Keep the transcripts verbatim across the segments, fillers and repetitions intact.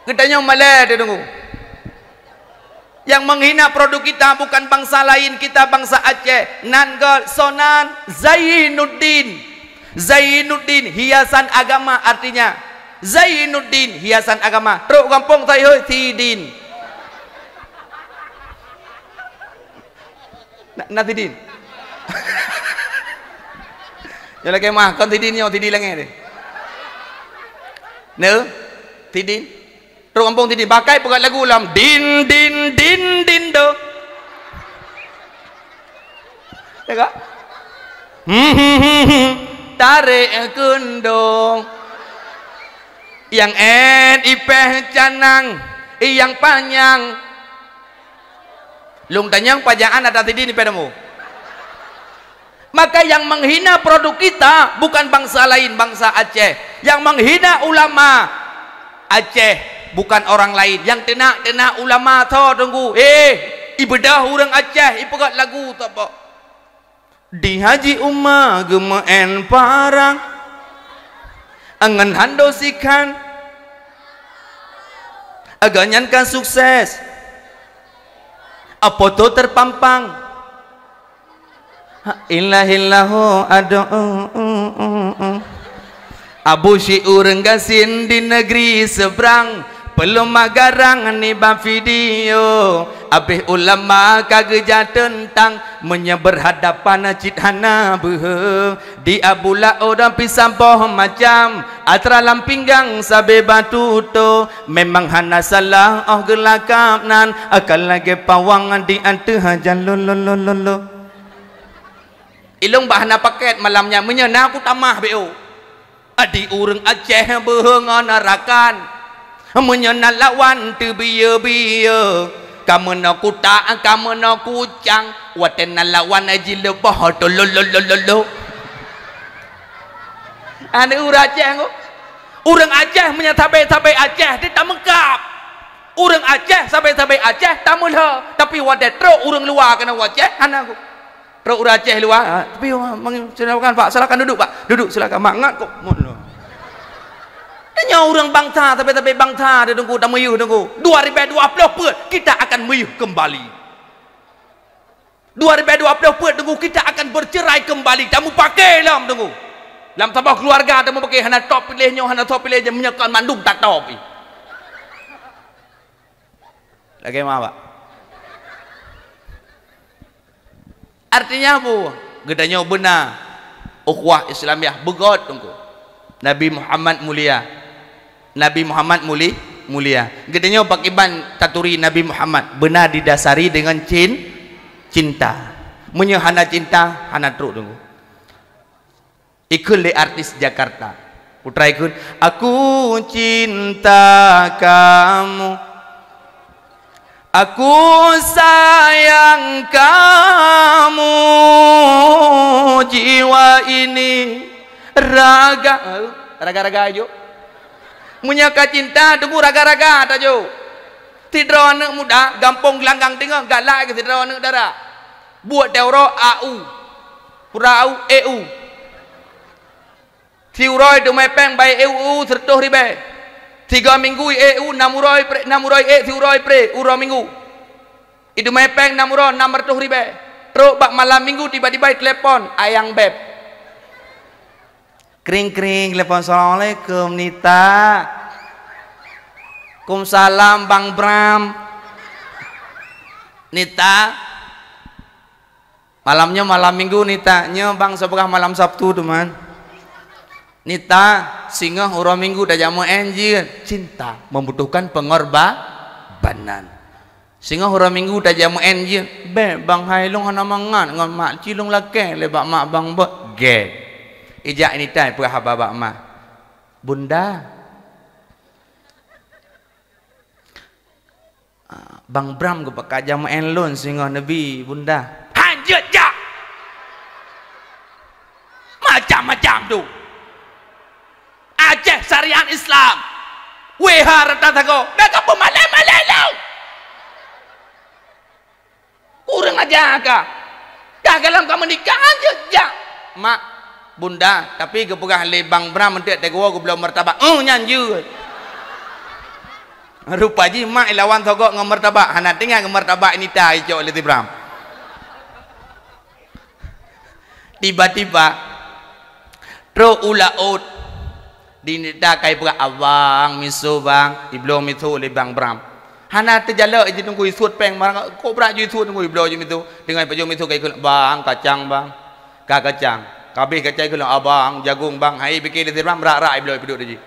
Geutanyoe malèe teudeungoe. Yang menghina produk kita bukan bangsa lain, kita bangsa Aceh. Nan göt, soe nan? Zainuddin. Zainuddin, hiasan agama artinya. Zainuddin, hiasan agama. Trok gampông Saihôi, Sidin. Na, na Sidin. Nyoe lagèe mah, kon Sidin nyoe, Sidin langèt deh. Neu? Sidin. Trok gampông Sidin. Pakai peugah lagu lam. Din, din, din, din, do. Ya kan? Hmm, hmm, hmm, hmm. Tarek keundong. Nyang èt ipèh canang, nyang panyang. Lôn tanyong pajan ata Sidin ipèh namo. Maka yang menghina produk kita bukan bangsa lain, bangsa Aceh. Yang menghina ulama Aceh, bukan orang lain. Nyang teunak-teunak ulama tho teungku. Eh, ibeudôh ureueng Aceh, ipeugöt lagu teuh bak. Di Haji Uma geumeu'en parang, angan hando sikhan, agak nyan ka sukses, apoto terpampang. Ha, ilahillahu adu. Abu si ureueng gasien di negeri seberang, peulom magarang nibak video. Abéh ulama ka geujak teuntang, meunyoe beurhadapan cit hana beuhe. Di Abu Laôt dan pisang boh macam, atra lam pinggang sabe batu to. Memang hana salah oh geulakab nan, akan lagée pawang di ateueh jan lo lo lo lo lo. Ilong bah hana paket malam nyan, meunyoe na kutamah beu. Adi ureuëng Aceh beuhe ngon rakan. Meunyoe na lawan teubiyeu-biyeu, ka meunoe kuta, ka meunoe kucang, watée na lawan jileubah to lo lo lo lo lo. Anu ureuëng Aceh ko. Ureuëng Aceh meunyoe sabe-sabe Aceh di tameukab. Ureuëng Aceh sabe-sabe Aceh tameulha, tapi watée trok ureuëng luwa keunoe Aceh hana ko. Trok ureuëng Aceh luwa, ha, tapi, oh, mang-, silakan, Pak, silakan duduk, Pak. Duduk, silakan. Mangat kok. Ngono. Nyoe ureuëng bangsa, tapi-tapi bangsa di Teungku, tameuyuh Teungku. Dua ribu dua puluh peuet, kita akan meuyuh kembali. Dua ribu dua puluh peuet Teungku, kita akan bercerai kembali. Tamupaké lom Teungku. Lam saboh keluarga tamupaké hana top piléh nyoe, hana top piléh nyoe, meunyoe kon mandum tatop. Lagée ma, Pak? Artinya apa? Geutanyoe beuna ukhuwah Islamiyah beugöt Teungku. Nabi Muhammad mulia. Nabi Muhammad muli-, mulia. Geutanyoe pakiban taturi Nabi Muhammad beuna didasari deungon cin-, cinta. Meunyoe hana cinta, hana trok Teungku. Ikheun lé artis Jakarta. Putra ikheun, "Aku cinta kamu. Aku sayang kamu. Jiwa ini raga." Raga-raga ajo. Meunyoe ka cinta, Teungku raga-raga tajo. Sidroe aneuëk muda, gampông Gelanggang teungoh, galak keu sidroe aneuëk dara. Buet teuh uroe A U. Pura A U, E U. Siuroe teumé péng bai E U, sireutôh ribée. Tiga minggu E U, nam uroe pre-, nam uroe E, siuroe pre, uroe minggu. Iteumé péng nam uroe, nam reutôh ribée. Trok bak malam minggu, tiba-tiba telepon, ayang beb. Kring-kring, telepon, "Assalamualaikum, Nita." "Kumsalam, Bang Bram." "Nita, malam nyoe malam minggu, Nita." "Nyoe, Bang, sibeurah malam Sabtu, teuma." "Nita, singoh uroe minggu tajak meu'en jeuet." Cinta membutuhkan pengorba-, banan. Singoh uroe minggu tajak meu'en jeuet. "Beh, Bang, hai lôn hana mangat ngon mak, ci lôn lakée lé bak mak Bang beuet." Gét. Ijak Nita ipeugah haba bak mak. "Bunda." "Ah, Bang Bram geupeugah jak meu'en lôn singoh neubi, Bunda." "Han jeuet jak!" Macam-macam tu. Aceh syariat Islam. Wéha rata sagoe. Bèk kapeumalèe-malèe lôn. Kureueng aja ka. Ka galom ka meunikah, han jeuet jak. Mak, Bunda, tapi geupeugah lé Bang Bram eunteuk teuk geuwoe geubloe martabak. Oh, nyan jeuet. Rupa jih mak ilawan sogok ngon martabak, hana teuingat ngon martabak inita icok lé si Bram. Tiba-tiba trok u laôt, di inita ka ipeugah, "Abang, miseue bang," ibloe miseue lé bang Bram. Hana teujalok, ijitunggu isuet péng, marang kok brat ju isuet tunggu ibloe ju miseue. Teungoh ipajoh miseue ka ikheun, "Bang, kacang bang." Ka kacang. Ka abéh kacang ikheun, "Abang, jagong bang." Hai pike lé si Bram, rak-rak ibloe ipeudok di jih.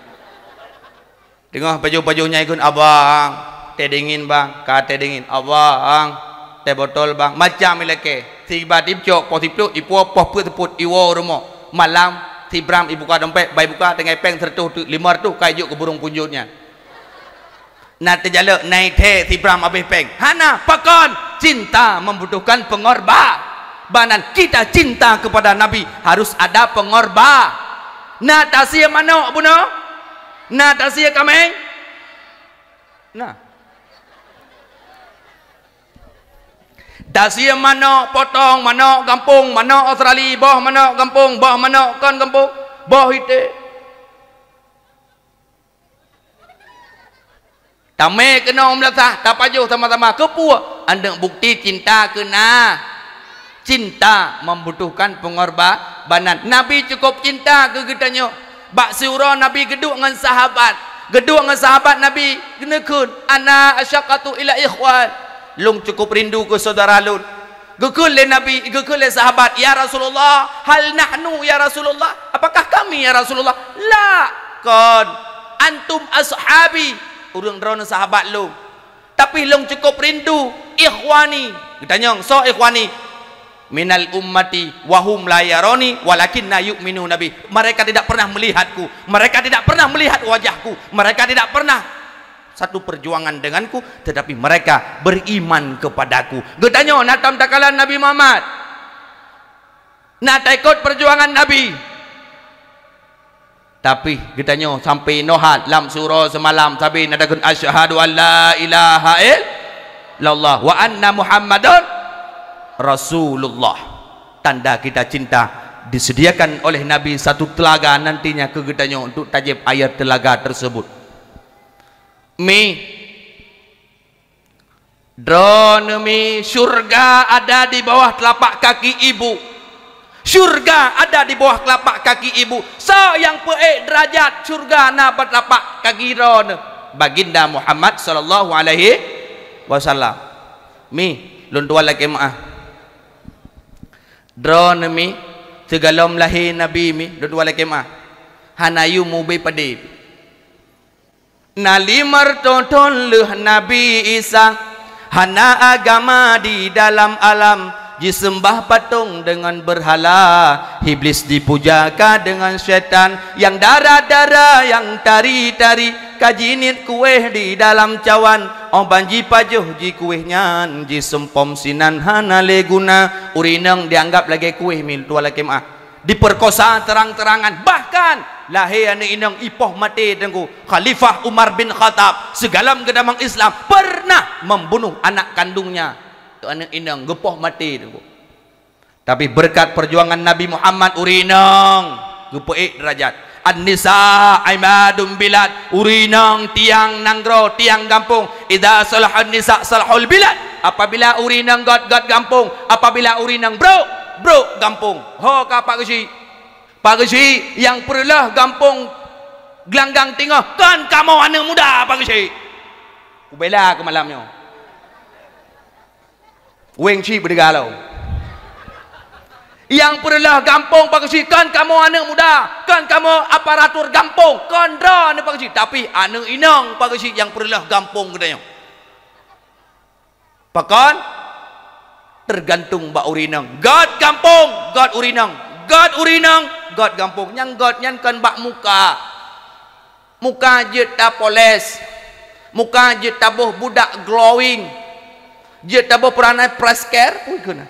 Teungoh pajoh-pajoh nyan ikheun, "Abang, teh dingin bang." Ka teh dingin, "Abang, teh botol bang." Macam ilakée. Siba tipcok poh siploh, ipuwoe poh peuet seupôt, iwoe u rumoh. Malam, si Bram ibuka dompet, ba ibuka teungoh péng seureutôh teuk, limong reutôh ka ijok keu burông punjot nyan. Na teujalok, na ithée si Bram abéh péng. Hana, pakon? Cinta membutuhkan pengorba-, banan. Kita cinta kepada Nabi, harus ada pengorba-, Na tasie manok bunoe? Na tasie kaméng? Na. Tasie manok, potong manok gampông, manok Australia, boh manok gampông, boh manok kon gampông, boh ité. Tamé keunoe meulasah, tapajoh sama-sama. Keupeue? Aneuëk bukti cinta keuna. Cinta membutuhkan pengorbanan. Nabi cukup cinta keu geutanyoe. Bak siuroe Nabi geuduek ngon sahabat. Geuduek ngon sahabat Nabi geukheun, "Ana asyaqqatu ila ikhwan." Lôn cukup rindu keu syedara lôn. Geukheun lé Nabi, geukheun lé sahabat, "Ya Rasulullah, hal nahnu ya Rasulullah? Apakah kami ya Rasulullah?" "La, kon. Antum ashabi." Ureuëng droeneuh sahabat lôn. Tapi lôn cukup rindu ikhwani. Geutanyong, "Soe ikhwani?" "Minal ummati wa hum la yaroni walakinna yu'minuna bi." Mereka tidak pernah melihatku. Mereka tidak pernah melihat wajahku. Mereka tidak pernah satu perjuangan denganku, tetapi mereka beriman kepadaku. Geutanyoe na tom takalan Nabi Muhammad, na taikot perjuangan Nabi. Tapi geutanyoe sampai nohat lam surau semalam sabe na takheun, "Asyhadu an la ilaha illallah wa anna Muhammadan Rasulullah." Tanda kita cinta, disediakan oleh Nabi satu telaga nantinya keu geutanyoe untuk tajép air telaga tersebut. Mi, droeneuh mi, syurga ada di bawah telapak kaki ibu. Syurga ada di bawah telapak kaki ibu. Soe nyang peuék derajat syurga na bak telapak kaki droeneuh? Baginda Muhammad sallallahu alaihi wasallam. Mi, lôn tuan lakée meuáh. Droeneuh mi, sigohlom lahé Nabi mi, lôn tuan lakée meuáh. Hana yum ubé padé. Na limong reutôh thon lheueh Nabi Isa, hana agama di dalam alam, jiseumbah patong deungon beurhala, Iblis dipuja ka deungon syaitan, nyang dara-dara, nyang tari-tari, ka jiniet kuéh di dalam cawan, óh ban jipajoh jih kuéh nyan, jiseumpom sinan hana lé guna, ureuëng inong dianggap lagée kuéh mi, lôn tuan lakée meuáh. Diperkosa terang-terangan, bahkan lahé aneuëk inong ipoh maté teungku. Khalifah Umar bin Khattab, sigohlom geutamong Islam, pernah membunuh anak kandungnya. Tu aneuëk inong geupoh maté teungku. Tapi berkat perjuangan Nabi Muhammad, ureuëng inong geupeuék derajat. "An-nisa imadul bilad," ureuëng inong tiang nanggroe, tiang gampông. "Idza salahun nisa salahul bilad." Apabila ureuëng inong göt, göt gampông, apabila ureuëng inong brôk, brôk gampông. Ho ka Pak Geuchik. Pak Geuchik, nyang peureuloh gampông Gelanggang Teungoh kon kamoe aneuëk muda, Pak Geuchik. Kubela keu malam nyoe. Weng cit beudeuga lom. Nyang peureuloh gampông Pak Geuchik kon kamoe aneuëk muda, kon kamoe aparatur gampông, kon droeneuh Pak Geuchik, tapi aneuëk inong Pak Geuchik nyang peureuloh gampông geutanyoe. Pakon? Teugantung bak ureuëng inong. Göt gampông, göt ureuëng inong. Göt ureuëng inong, göt gampông. Nyang göt nyan kon bak muka. Muka jeuet tapoles, muka jeuet taboh budak glowing, jeuet taboh peue nan press care, peue keunan?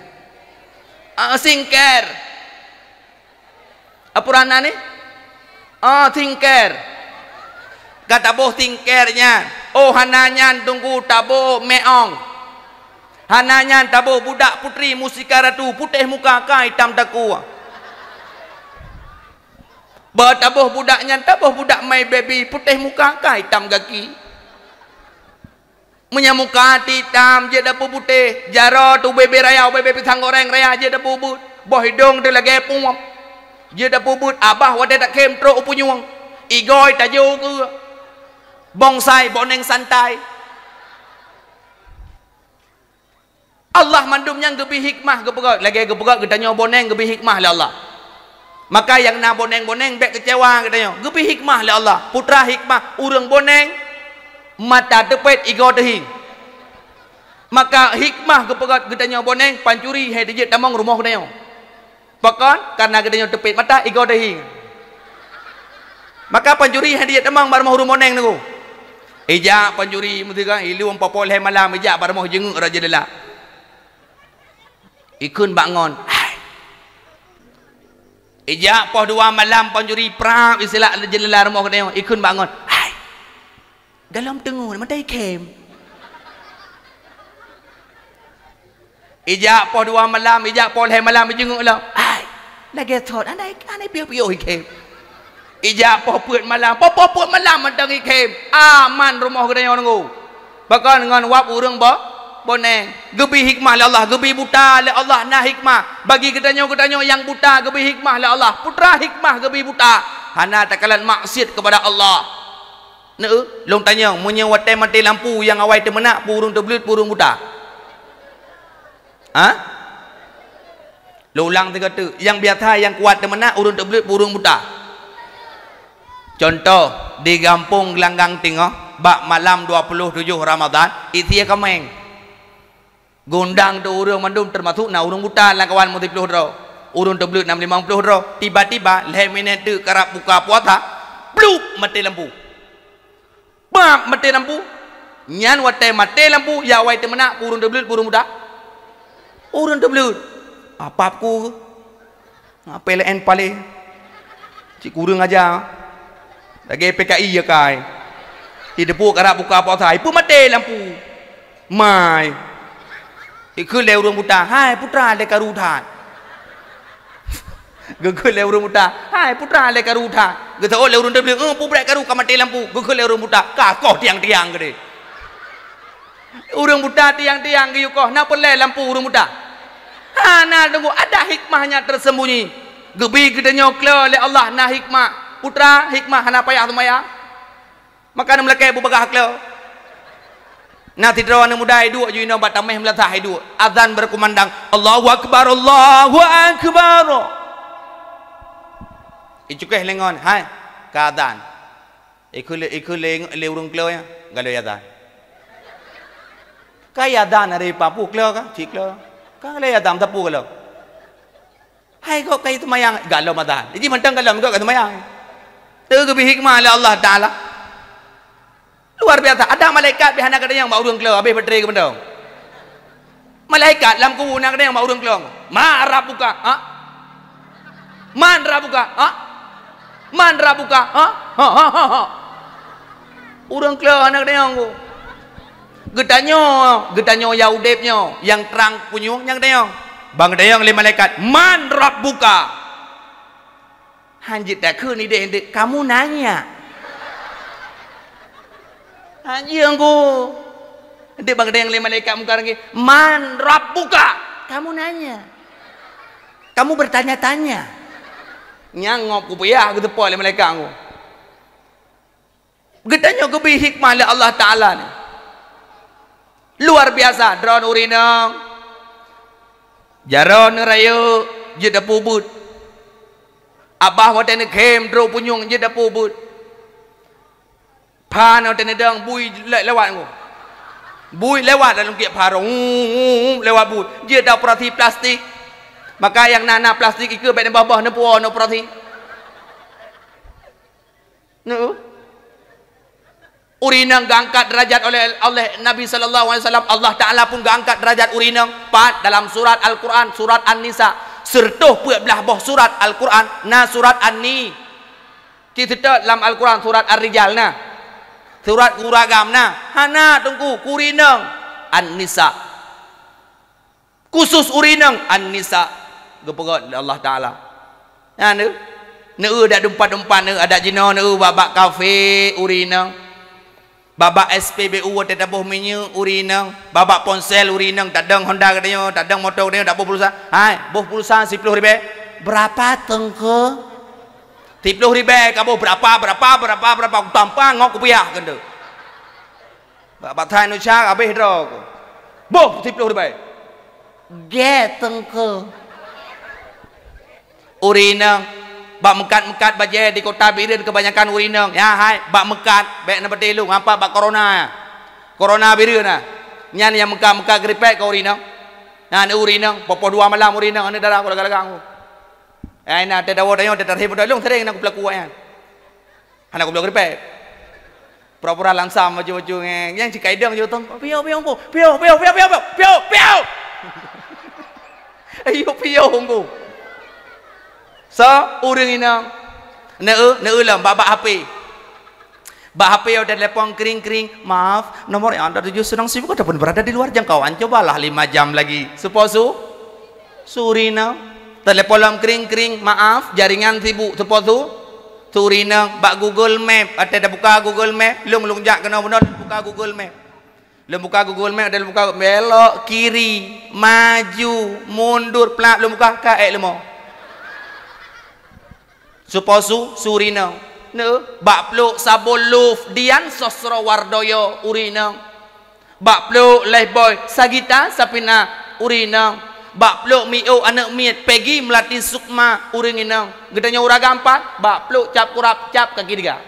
Ah, skincare. Apa nan ni? Ah, skincare. Ka taboh skincare nyan. Oh, hana nyan teungku taboh meong. Hana nyan taboh budak putri musika ratu putéh muka ka itam takue. Bah taboh budak nyan, taboh budak my baby, putéh muka ka itam gaki. Meunyoe muka teuitam, jeuet tapeuputéh. Jaroe teuh ubé-bé raya, ubé-bé pisang goreng raya, jeuet tapeubuet. Boh idong teuh lagée pueb, jeuet tapeubuet. Abah watée takhém trok u punyueng, igoe tajô keu bonsai, boneng santai. Allah mandum nyan geubri hikmah geupeugét. Lagée geupeugét geutanyoe boneng geubri hikmah lé Allah. Maka nyang na boneng-boneng bék keucewa geutanyoe. Geubri hikmah lé Allah. Putra hikmah, ureuëng boneng mata teupét, igoe teuhieng. Maka hikmah geupeugét geutanyoe boneng, pancuri hai teujeuet tamong rumoh geutanyoe. Pakon? Kareuna geutanyoe teupét mata, igoe teuhieng. Maka pancuri hai teujeuet tamong bak rumoh ureuëng boneng nunggu. Ijak pancuri meusigoe, ilôn poh-poh lhée malam, ijak bak rumoh jeungeuk rot jeuleulah. Ikheun bak ngon, "Hai!" Ijak poh dua malam pancuri prap isilak jeuleulah rumoh geutanyoe, ikheun bak ngon, "Hai!" Galom teungoh, mata ikhém. Ijak poh dua malam, ijak poh lhée malam, ijeungeuk lom. Hai, lagée thot, hana, hana piôh-piôh ikhém. Ijak poh peuet malam, poh-poh peuet malam mantong ikhém. Aman rumoh geutanyoe nunggu. Pakon? Ngon wab ureuëng bo-, boneng. Geubri hikmah lé Allah, geubri buta lé Allah na hikmah. Bagi geutanyoe-geutanyoe nyang buta geubri hikmah lé Allah. Putra hikmah geubri buta. Hana takalon maksiat keupada Allah. Neu, lôn tanyong, meunyoe watée maté lampu nyang awai teumeunak, peue ureuëng teubleuet, peue ureuëng buta? Ha? Lôn ulang sigoe teuk, nyang biasa nyang kuat teumeunak, ureuëng teubleuet, peue ureuëng buta? Contoh, di gampông Gelanggang Teungoh, bak malam dua puluh tujoh Ramadhan, isie kaméng. Geuundang teuh ureuëng mandum, teumasuk na ureuëng buta lam kawan meusiploh droe. Ureuëng teubleuet na limong ploh droe. Tiba-tiba, lhée minét teuk karab buka puasa, plup, maté lampu. Bab maté lampu. Nyan watée maté lampu, nyang awai teumeunak, peue ureuëng teubleuet, peue ureuëng buta? Ureuëng teubleuet. Apap ku. P L N paléh. Cit kureueng aja. Lagée P K I ya kai. Di depan karab buka puasa, ipeue maté lampu. Mai. Ikheun lé ureuëng buta, "Hai putra, lé karu that." Geukheun lé ureuëng buta, "Hai putra, lé karu that." Geuseuôt lé ureuëng teubleuet, "Eh, pubrek karu ka maté lampu." Geukheun lé ureuëng buta, "Ka koh tiang-tiang geude." Ureuëng buta tiang-tiang geuyue koh, na peureulée lampu ureuëng buta? Hana, teungku, ada hikmah nyang tersembunyi. Geubri geutanyoe klo lé Allah na hikmah. Putra, hikmah hana payah seumayang. Maka neumeulakée beubagah klo. Na sidroe aneuëk muda iduek ju inoe bak taméh meulasah iduek. Azan berkumandang, "Allahu Akbar, Allahu Akbar." Icukéh lé ngon, "Hai, ka azan." Ikheun lé, ikheun lé, lé ureuëng klo nyan, "Galom azan." "Ka azan, ari papu klo ka?" "Cit klo." "Ka galom azan, sapeue galom?" "Hai, gob ka seumayang." "Galom azan." Jadi mantong galom, gob ka seumayang. Teugeubri hikmah lé Allah Taala. Luar biasa. Ada malaikat bih hana geudeungoe bak ureuëng klo, habéh baterai geubeudong. Malaikat lam kubu na geudeungoe bak ureuëng klo. "Man rabbuka?" Ha? "Man rabbuka?" Ha? "Man rabbuka?" Ha? Ha, ha, ha, ha. Ureuëng klo hana geudeungoe. Geutanyoe, geutanyoe nyang udeb nyoe, nyang trang punyueng nyang geudeungoe. Ban geudeungoe lé malaikat, "Man rabbuka?" Han jeuet takheun idéh, "Kamu nanya." Han jeuet, teungku. Dek ban geudeungoe lé malaikat mungkar lagée, "Man rabbuka?" "Kamu nanya. Kamu bertanya-tanya." Nyang ngop kupeugah geuteupeu lé malaikat, teungku. Geutanyoe geubri hikmah lé Allah Taala nyoe. Luar biasa, droeneuh ureuëng inong. Jaroe neuh rayeuk, jeuet tapeubuet. Abah watée neukhém trok punyueng, jeuet tapeubuet. Phan watée neudong, bui le-, lewat nyoe. Bui lewat dalam kiek phan, hu, hu, hu, lewat bui. Jeuet taoperasi plastik. Maka nyang na, na plastik ikeue bék neuboh-boh, neupuwoe, neuoperasi. Neu. Ureuëng inong geuangkat derajat oleh, oleh Nabi sallallahu alaihi wasallam, Allah Taala pun geuangkat derajat ureuëng inong. Pat? Dalam surat Al-Quran, surat An-Nisa. Siratoh peuet blaih boh surat Al-Quran, na surat An-Ni. Cit seutôt lam Al-Quran, surat Ar-Rijal na. Surat keu ureuëng agam na. Hana, teungku, keu ureuëng inong. An-Nisa. Khusus ureuëng inong, An-Nisa, geupeugét lé Allah Taala. Nyan neu, neu dak dumpat-dumpat neu, adak jinoe neu bak, bak kafé ureuëng inong. Bak-bak S P B U watèe taboh minyeuk ureueng inong, bak-bak ponsel ureueng inong, tadong Honda geutanyoe, tadong moto geutanyoe, taboh pulsa. Hai, boh pulsa siploh ribèe. Berapa, Teungku? Siploh ribèe kaboh, berapa, berapa, berapa, berapa, kutampang ngon kupiah keuneuk. Bak, bak that Indonesia habéh droe ku. Boh siploh ribèe. Gèt, Teungku. Ureueng inong, bak meukat-meukat bajèe di kota Bireuen keubanyakan ureueng inong. Ya, hai, bak meukat, bèk na patéh lôn, apa bak corona. Corona Bireuen na. Nyan nyang meukat-meukat keuripèk keu ureueng inong. Nyan ureueng inong, poh-poh dua malam ureueng inong, aneuk dara ku lagak-lagak ku. Ai na teudawa tanyoe, teutarheb lôn sering na kupeulaku awaknyan. Hana goblok ribèe. Pura-pura langsam baju-baju nge-, nyang cikaidong je utông. Piôh, piôh, Teungku. Piôh, piôh, piôh, piôh, piôh. Piôh, piôh. Ayo piôh, Teungku. So, ureueng inong. Neu, neu lom bak, bak H P. Bak H P telepon kring-kring. Maaf, nomor yang Anda tuju sedang sibuk ataupun berada di luar jangkauan. Cobalah lima jam lagi. Supo su? Suriname. Telepon lom kring-kring, maaf, jaringan sibuk. Supo su? Suriname. Bak Google Map, watèe tabuka Google Map, lôn, lôn jak keunoe bunoe, buka Google Map. Lôn buka Google Map, watèe lôn buka, belok kiri, maju, mundur, plak, lôn buka, ka ék leumo. Supo su? Suriname. Neu, bak plôk sabon Love, Dian Sosrowardoyo, ureueng inong. Bak plôk Lifebuoy, Sagita Sapina, ureueng inong. Bak plôk Mio aneuk miet, Peggy Melati Sukma, ureueng inong. Geutanyoe ureueng agam pat, bak plôk cap kurab, cap kaki tiga.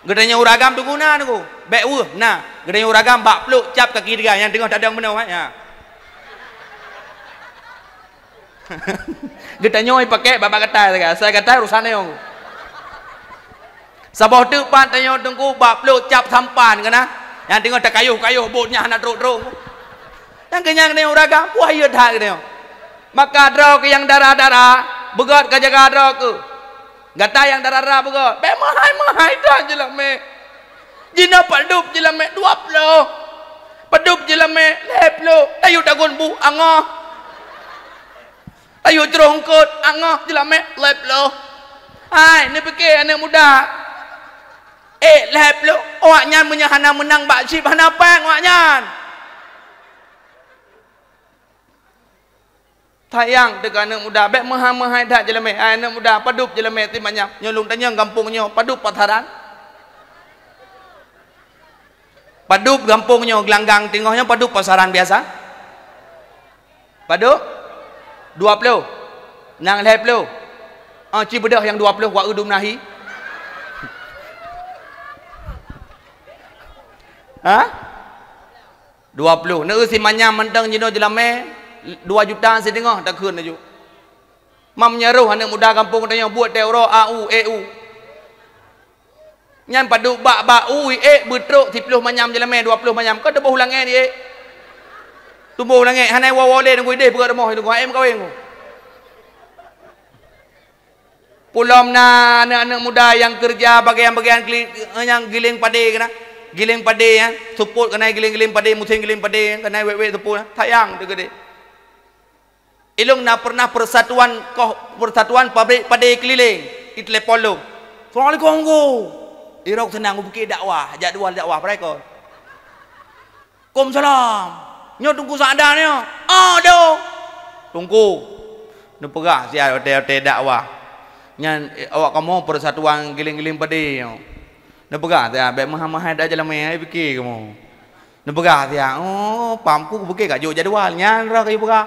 Geutanyoe ureueng agam teungku na, teungku. Bèk weueh, na. Geutanyoe ureueng agam bak plôk cap kaki tiga nyang teungoh tadong bunoe, eh. Ya. Geutanyoe pakai bak-bak gatai sagai. Asai gatai urusan nyoe. Saboh teuk pat tanyoe teungku bak plôk cap sampan keunan. Nyang teungoh takayôh-kayôh bot nyan hana trôk-trôk. Nyang keuh nyan geutanyoe ureueng agam, puih yue that geutanyoe. Maka droe keuh nyang dara-dara, beugöt ka jaga droe keuh. Gata nyang dara-dara beugöt, bèk meuhai-meuhai that jeulamèe. Jinoe padub jeulamèe dua ploh. Padub jeulamèe lhèe ploh. Tayue tagun bu angoh. Tayue jroh eungkôt angoh jeulamèe lhèe ploh. Hai, neupiké aneuk muda. Eh, lhèe ploh. Awaknyan meunyoe hana meunang bak chip, hana péng awaknyan. Sayang teuka aneuk muda, bèk meuhai-meuhai that jeulamèe. Hai aneuk muda, padub jeulamèe ti manyam. Nyoe lôn tanyong gampông nyoe, padub pasaran. Padub gampông nyoe, Gelanggang teungoh nyoe, padub pasaran biasa. Padub? Dua ploh. Nyang lhèe ploh. Ah, ci beudôh nyang dua ploh, wa eu dum nahi. Ha? Dua ploh. Neu si manyam mantong jinoe jeulamèe, dua juta sideungoh takheun laju. Mam nyaroh aneuk muda gampông tanyoe buet teuh uroe A U, E U. Nyan padub bak, bak u, ék beutrok siploh manyam jeulamèe, dua ploh manyam. Ka teuboh u langèt ék. Teuboh u langèt, hana woe-woe lé, nunggu idéh peugöt rumoh, nunggu H M kawén. Pulom na aneuk-aneuk muda nyang keureuja bagian-bagian kli-, nyang giléng padé keunan. Giléng padé nyan, seupôt keunan giléng-giléng padé, musém giléng padé nyan, keunan wét-wét seupôt nyan. Sayang teuh keudéh. Ilôn na pernah persatuan koh, persatuan pabrik padé keliling, itelepon lôn. "Assalamualaikum, Teungku." Irok seunang, ubukét dakwah, jadwal dakwah, peue kon. "Waalaikumsalam. Nyoe Teungku Sa'dan nyoe?" "Ah, dong." "Teungku, neupeugah siat watèe-watèe dakwah. Nyan, eh, awak kamoe persatuan giléng-giléng padé nyoe. Neupeugah siat, bèk meuhai-meuhai that jeulamèe, ai piké kamoe." Neupeugah siat, "Oh, pam ku, beukeu ka jok jadwal, nyan rhah kayue peugah."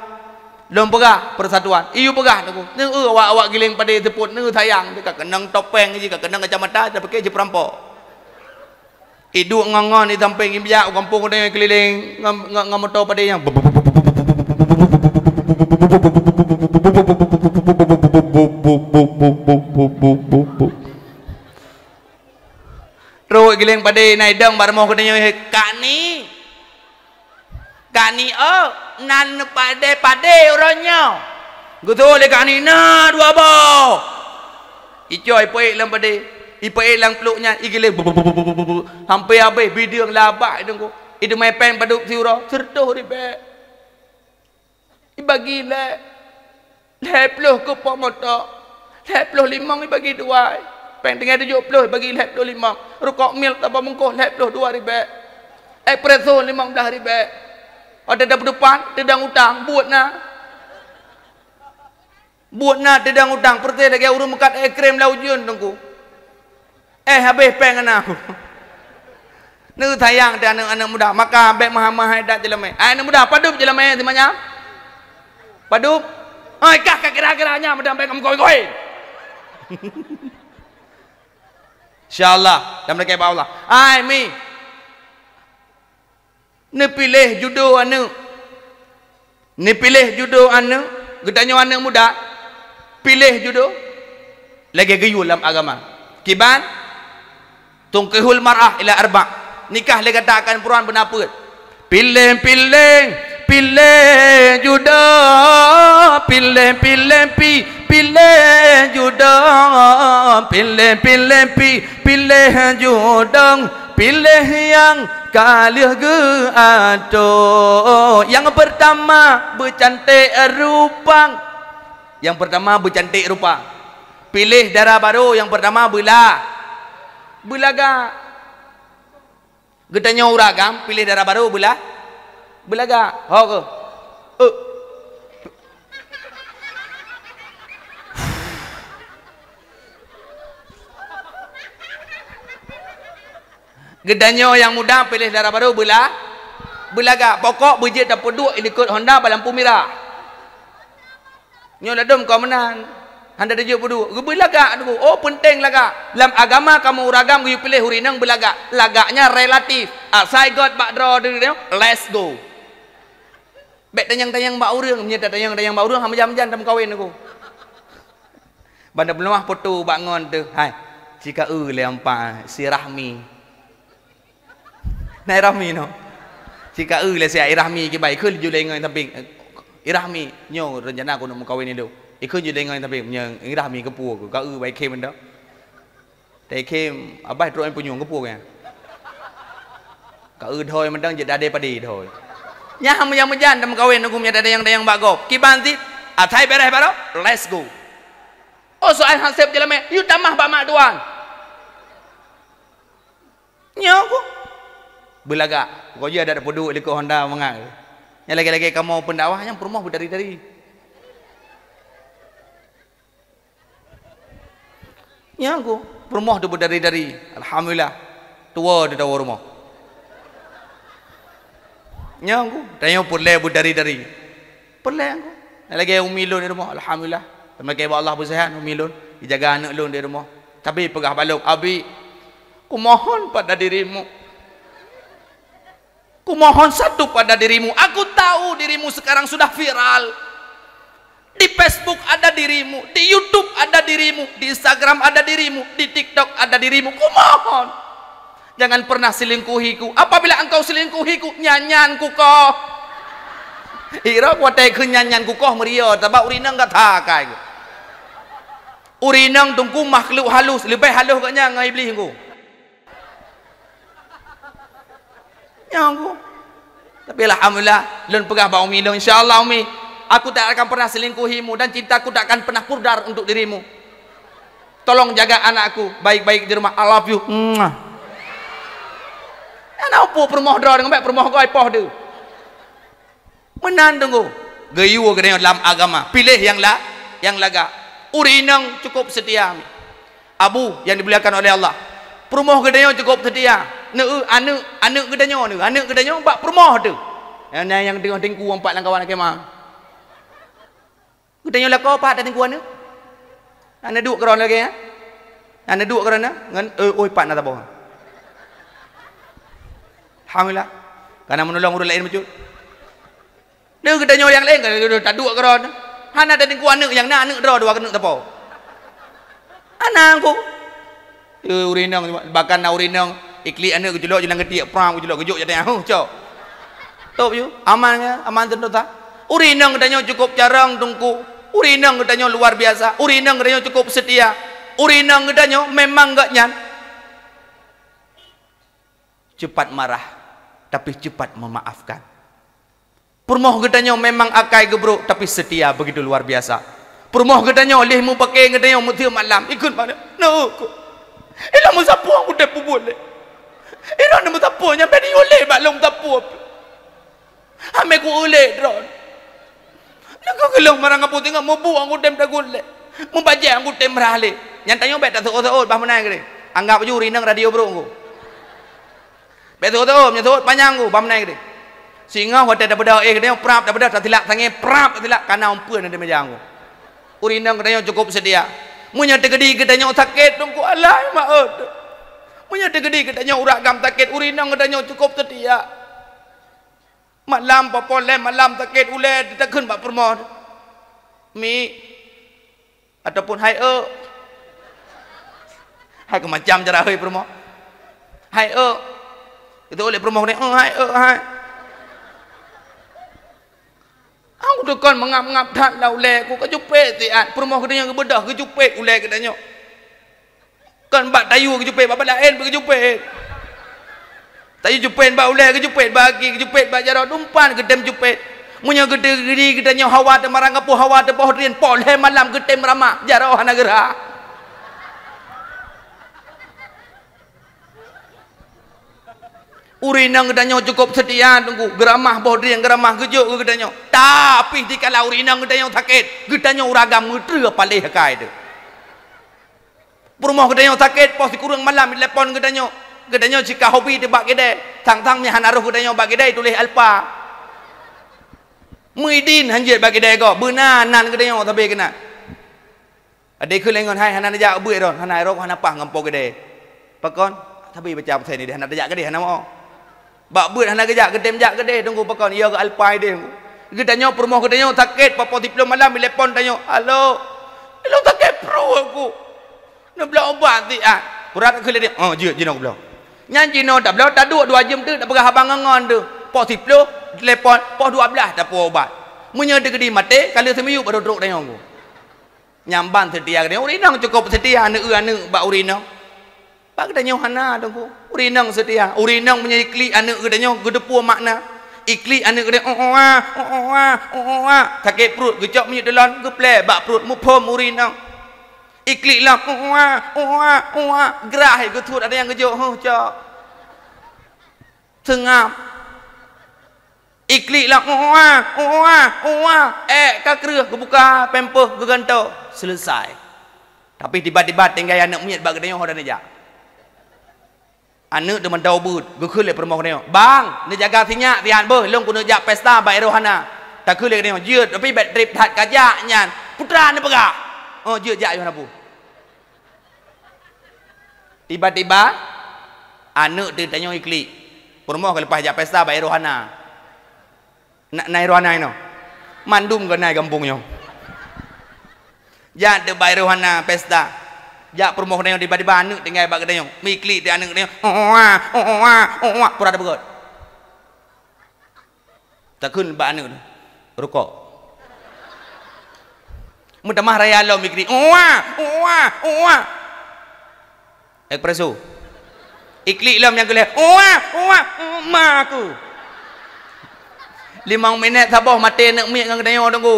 Lôn peugah persatuan, "Iyue peugah, Teungku." Neu-eu awak-awak giléng padé seupôt, neu sayang, ka keunong topeng jih, ka keunong kacamata, tapiké jih peurampok. Iduek ngon-ngon di sampéng, ibijak u gampông tanyoe keulileng ngon, ngon, ngon moto padé nyan. Trok giléng padé na idong bak rumoh geutanyoe, "Kak Ni, Kak Ni, oh, nan padé-padé uroe nyoe." Geutôh lé Kak Ni, "Na dua boh." Icok ipeuék lam padé, ipeuék lam pluek nyan, igiléng, sampoe habéh, bideueng labah idong ku. Iteumèe péng padub siuroe, siratoh ribèe. Ibagi lhèe, lhèe ploh keu po moto, lhèe ploh limong ibagi dua. Péng tinggai tujoh ploh bagi lhèe ploh limong. Rukok Milk tabungkôh lhèe ploh dua ribèe. Espresso limong blah ribèe. Watèe tapeudupan, teudong utang, buet na. Buet na teudong utang, peureuté lagèe ureueng meukat es krim lam ujeuen, Teungku. Eh, habéh péng na. Neusayang teuh aneuk-aneuk muda, maka bèk meuhai-meuhai that jeulamèe. Hai aneuk muda, padub jeulamèe teuma nyan? Padub? Hai, kah ka kira-kira nyan, meudan bèk meugoe-goe. Insya Allah, dan mereka bak Allah. Hai, Mi. Neupiléh judo aneuk. Neupiléh judo aneuk. Geutanyoe aneuk muda, piléh judo lagèe geuyue lam agama. Kiban, tunkihul mar'ah ila arba'. Nikah lé gata akan peuruan beuna peuet. Piléh, piléh, piléh judo, piléh, piléh pi, piléh judo, piléh, piléh pi, piléh judo. Piléh nyang ka lheueh geuatoe. Nyang peurtama beucanték rupa. Nyang peurtama beucanték rupa. Piléh dara barô nyang peurtama beula-, beulagak. Geutanyoe ureueng agam piléh dara barô beula-, beulagak. Ho keuh. Eh. Geutanyoe nyang muda piléh dara barô beula-, beulagak. Pokok beujeuet tapeuduek i likot honda bak lampu mirah. Nyoe ladôm kon meunan. Hana tajeuet peuduek. Geubeulagak teungku. Oh, peunteng lagak. Lam agama kamoe ureueng agam geuyue piléh ureueng inong beulagak. Lagak nyan relatif. Asai göt bak droe teuh, let's go. Bèk tanyong-tanyong bak ureueng, meunyoe tatanyong-tanyong bak ureueng, hana meujan-meujan tameukawen aku. Ban tapeulumah poto bak ngon teuh, hai, si ka eu lé ampa, si Rahmi. Na i Rahmi noh. Si ka eu lé si i Rahmi kiban, ikheun ju lé ngon sampéng. I Rahmi, nyoe rencana aku nak meukawen ilôn. Ikheun ju lé ngon sampéng, meunyoe i Rahmi keupeue aku, ka eu bak i Khem mantong. Teukhém, abah trok nyang punyueng keupeue nyan. Ka eu dhôi mantong jeuet dadé padé dhôi. Nyan meujan-meujan tameukawen nunggu meunyo tatanyong-tanyong bak gob. Kiban cit, asai bèrèh baroe, let's go. Oh, soai hasép jeulamèe, yue tamah bak mak tuan. Nyoe ku. Beulagak. Pokok jih adak peuduek likot honda mangat. Nyan lagèe-lagèe kamoe pendakwah nyang peurumoh beutari-tari. Nyan ku, peurumoh teuh beutari-tari. Alhamdulillah. Tuwoe teuh tawoe rumoh. Nyan ku, tanyoe peureulèe beutari-tari. Peureulèe ku. Lagèe umi lôn di rumoh, alhamdulillah. Teumakè bak Allah beuseuhat umi lôn, ijaga aneuk lôn di rumoh. Tapi peugah bak lôn, "Abi, kumohon pada dirimu." Kumohon satu pada dirimu, aku tahu dirimu sekarang sudah viral. Di Facebook ada dirimu, di YouTube ada dirimu, di Instagram ada dirimu, di TikTok ada dirimu. Kumohon, jangan pernah selingkuhiku. Apabila engkau selingkuhiku, nyan-nyan kukoh. Irok watèe keu nyan-nyan kukoh meurio, sabab ureueng inong gata kai. Ureueng inong teungku makhluk halus, leubeh halus geuh nyan ngon iblih teungku. Nyan ku. Tapi alhamdulillah, lôn peugah bak umi lôn, "Insya Allah, Umi, aku tak akan pernah selingkuhimu dan cintaku tak akan pernah pudar untuk dirimu. Tolong jaga anakku baik-baik di rumah. I love you." Mwah. Aneuk peue peurumoh droe deungon bèk peurumoh goe poh deuh. Meunan teungku. Geuyue geutanyoe lam agama. Piléh nyang la-, nyang lagak. Ureueng inong cukup seutia. Abu yang dimuliakan oleh Allah. Peurumoh geutanyoe cukup seutia. Neu-, aneuk, aneuk geutanyoe neu, aneuk geutanyoe bak peurumoh teuh. Nyang, nyang teungoh teungku umpat lam kawan khemah. Geutanyoe lakoe pat tateungku aneuk. Aneuk duek keudroe lagèe nyan. Aneuk duek keudroe na ngon, eh, oi, pat na saboh. Alhamdulillah. Kana meunulông ureueng laén bacut. Neu geutanyoe nyang laén ka taduek keudroe. Hana tateungku aneuk nyang na aneuk droe dua keuneuk sapo. Hana ku. Eh, ureueng inong, bahkan na ureueng inong, iklik aneuk geuculok, jalan geutiek, prang geuculok, geujok jateuh, huh, cok. Top yue, aman nyan, aman sentosa. Ureueng inong geutanyoe cukup carông teungku. Ureueng inong geutanyoe luar biasa. Ureueng inong geutanyoe cukup seutia. Ureueng inong geutanyoe memang gobnyan cepat marah, tapi cepat memaafkan. Peurumoh geutanyoe memang akai geubrok, tapi seutia begitu luar biasa. Peurumoh geutanyoe lheuh mupakè geutanyoe meuteumé lam, ikheun bak neu, neu, ku. Ilôn meusapeue kutem peubuet lé. Ilôn meusapeue nyang bèk jiyue lé bak lôn meusapeue. Amé ku-eu lé droe. Nyoe keuh lôn marang kapu teungoh meubuet kutem tagut lé. Meubajèe kutem rhah lé. Nyang tanyoe bèk taseuôt-seuôt bah meunan keudéh. Anggab ju rineng radio brok ku. Bèk seuôt-seuôt, meunyoe seuôt panyang ku bah meunan keudéh. Singoh watèe tabeudôh éh geutanyoe prap tabeudôh tasilak sangé prap tasilak kana umpeuen di meujang ku. Ureueng inong geutanyoe cukôp seutia. Meunyoe teukeudi geutanyoe sakét teungku alai meu'ôt. Meunyoe teukeudi geutanyoe urat agam sakét ureueng inong geutanyoe cukôp seutia. Malam poh-poh lhèe malam sakét ulèe teutakheun bak peurumoh. Mi, ataupun hai eu. Hai keu macam cara hai peurumoh. Hai eu. Itu oleh peurumoh ni, "Oh, hai eu, hai." Aku teukon meungap-ngap that lam ulèe ku, kajupét siat. Peurumoh geutanyoe geubeudôh, geujupét ulèe geutanyoe. Kon bak tayue geujupét, bak laén pih geujupét. Tayue jupét bak ulèe, geujupét bak aki, geujupét bak jaroe, dumpan geutem jupét. Meunyoe geuteuri geutanyoe hawa teumarang kapoh, hawa teupoh drien, poh lhèe malam geutem ramah, jaroe hana geurhah. Ureueng inong geutanyoe cukôp seutia teungku, geuramah boh drien, geuramah geujok keu geutanyoe. Tapi dikala ureueng inong geutanyoe sakét, geutanyoe ureueng agam meutreue paléh akai teuh. Peurumoh geutanyoe sakét, poh sikureueng malam jitelepon geutanyoe. Geutanyoe sika hobi teuh bak keudè. Sang-sang meuhana rôh geutanyoe bak keudè tuléh alpa. Muhyiddin hanjeuet bak keudè gob, beuna nan geutanyoe sabe keunan. Adak kheun lé ngon hai hana neujak beuet droen, hana rôh hana paih ngon po keudè. Pakon? Sabe baca pesan ni hana tajak keudè hana mo. Bak beuet hana geujak, geutem jak keudè teungku pakon, iya geu alpai deh. Geutanyoe peurumoh geutanyoe sakét, poh-poh siplôh malam jitelepon tanyoe, "Halo, ilôn sakét pruet ku. Neubloe ubat siat." Urat keu lé, "Oh, jeuet jinoe bloe." Nyan jinoe tabloe, taduek dua jeuem teuk, tapeugah haba ngon-ngon teuh. Poh siplôh telepon, poh dua blaih tapuwoe ubat. Meunyoe teukeudi maté, ka lheueh seumiyueb baru trok tanyoe ku. Nyang ban seutia geutanyoe, ureueng inong cukôp seutia aneuk-eu aneuk bak ureueng inong. Bak geutanyoe hana teungku. Ureueng inong seutia. Ureueng inong meunyoe iklik aneuk geutanyoe geuteupeue makna. Iklik aneuk geutanyoe, "Oh, oh, ah, oh, oh, ah, oh, oh, ah." Sakét pruet, geucok minyeuk teulon, geuplè bak pruet, muphom ureueng inong. Iklik lom, "Oh, oh, ah, oh, oh, ah, oh, oh, ah." Grah, geusuet ada nyang geujok, "Huh, cok." Seungab. Iklik lom, "Oh, oh, ah, oh, oh, ah, oh, oh, ah." Ék ka kreueh geubuka pampers geugantoe. Selesai. Tapi tiba-tiba tinggai aneuk miet bak geutanyoe ho dan neujak. Aneuk teumantong ubeut, geukheun lé peurumoh geutanyoe, "Bang, neujaga sinyak siat beuh, lôn keuneuk jak pesta bak Irohana." Takheun lé geutanyoe, "Jeuet, tapi bèk trép that kajak nyan." Putra neupeugah, "Oh, jeuet jak yoh na pu." Tiba-tiba, aneuk teuh tanyoe iklik. Peurumoh ka leupah jak pesta bak Irohana. Na, na Irohana inoe. Mandum keunan gampông nyoe. Jak teuh bak Irohana pesta. Jak peurumoh geutanyoe tiba-tiba aneuk tinggai bak geutanyoe. Meuiklik teuh aneuk geutanyoe. "Oh, oh, ah, oh, oh, ah, oh, oh, ah." Pura teupeugöt. Takheun bak aneuk tu, "Rukok." Meutamah raya lom iklik, "Uwa, uwa, uwa." Espresso. Iklik lom nyang keu lhèe, "Uwa, uwa, ma aku." Limong minèt saboh maté aneuk miet ngon geutanyoe teungku.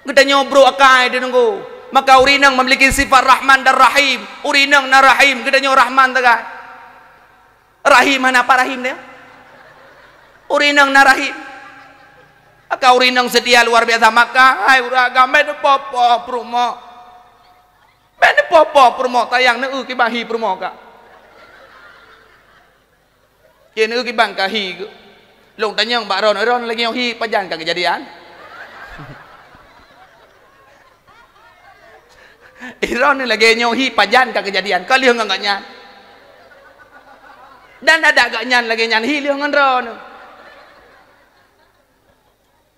Geutanyoe brok akai teungku. Maka ureueng inong memiliki sifat Rahman dan Rahim. Ureueng inong na Rahim, geutanyoe Rahman sagai. Rahim hana pat rahim dia. Ureueng inong na rahim. Maka ureueng inong seutia luar biasa. Maka hai ureueng agam, bèk neupoh-poh peurumoh. Bèk neupoh-poh peurumoh, sayang, neu-eu kiban hi peurumoh ka. Cit neu-eu kiban ka hi geuh. Lôn tanyong bak droeneuh, droeneuh lagèe nyoe hi pajan ka keujadian? Droeneuh lagèe nyoe hi pajan ka keujadian, ka lheueh ngon gobnyan. Dan adak gobnyan lagèe nyan hi lheueh ngon droeneuh.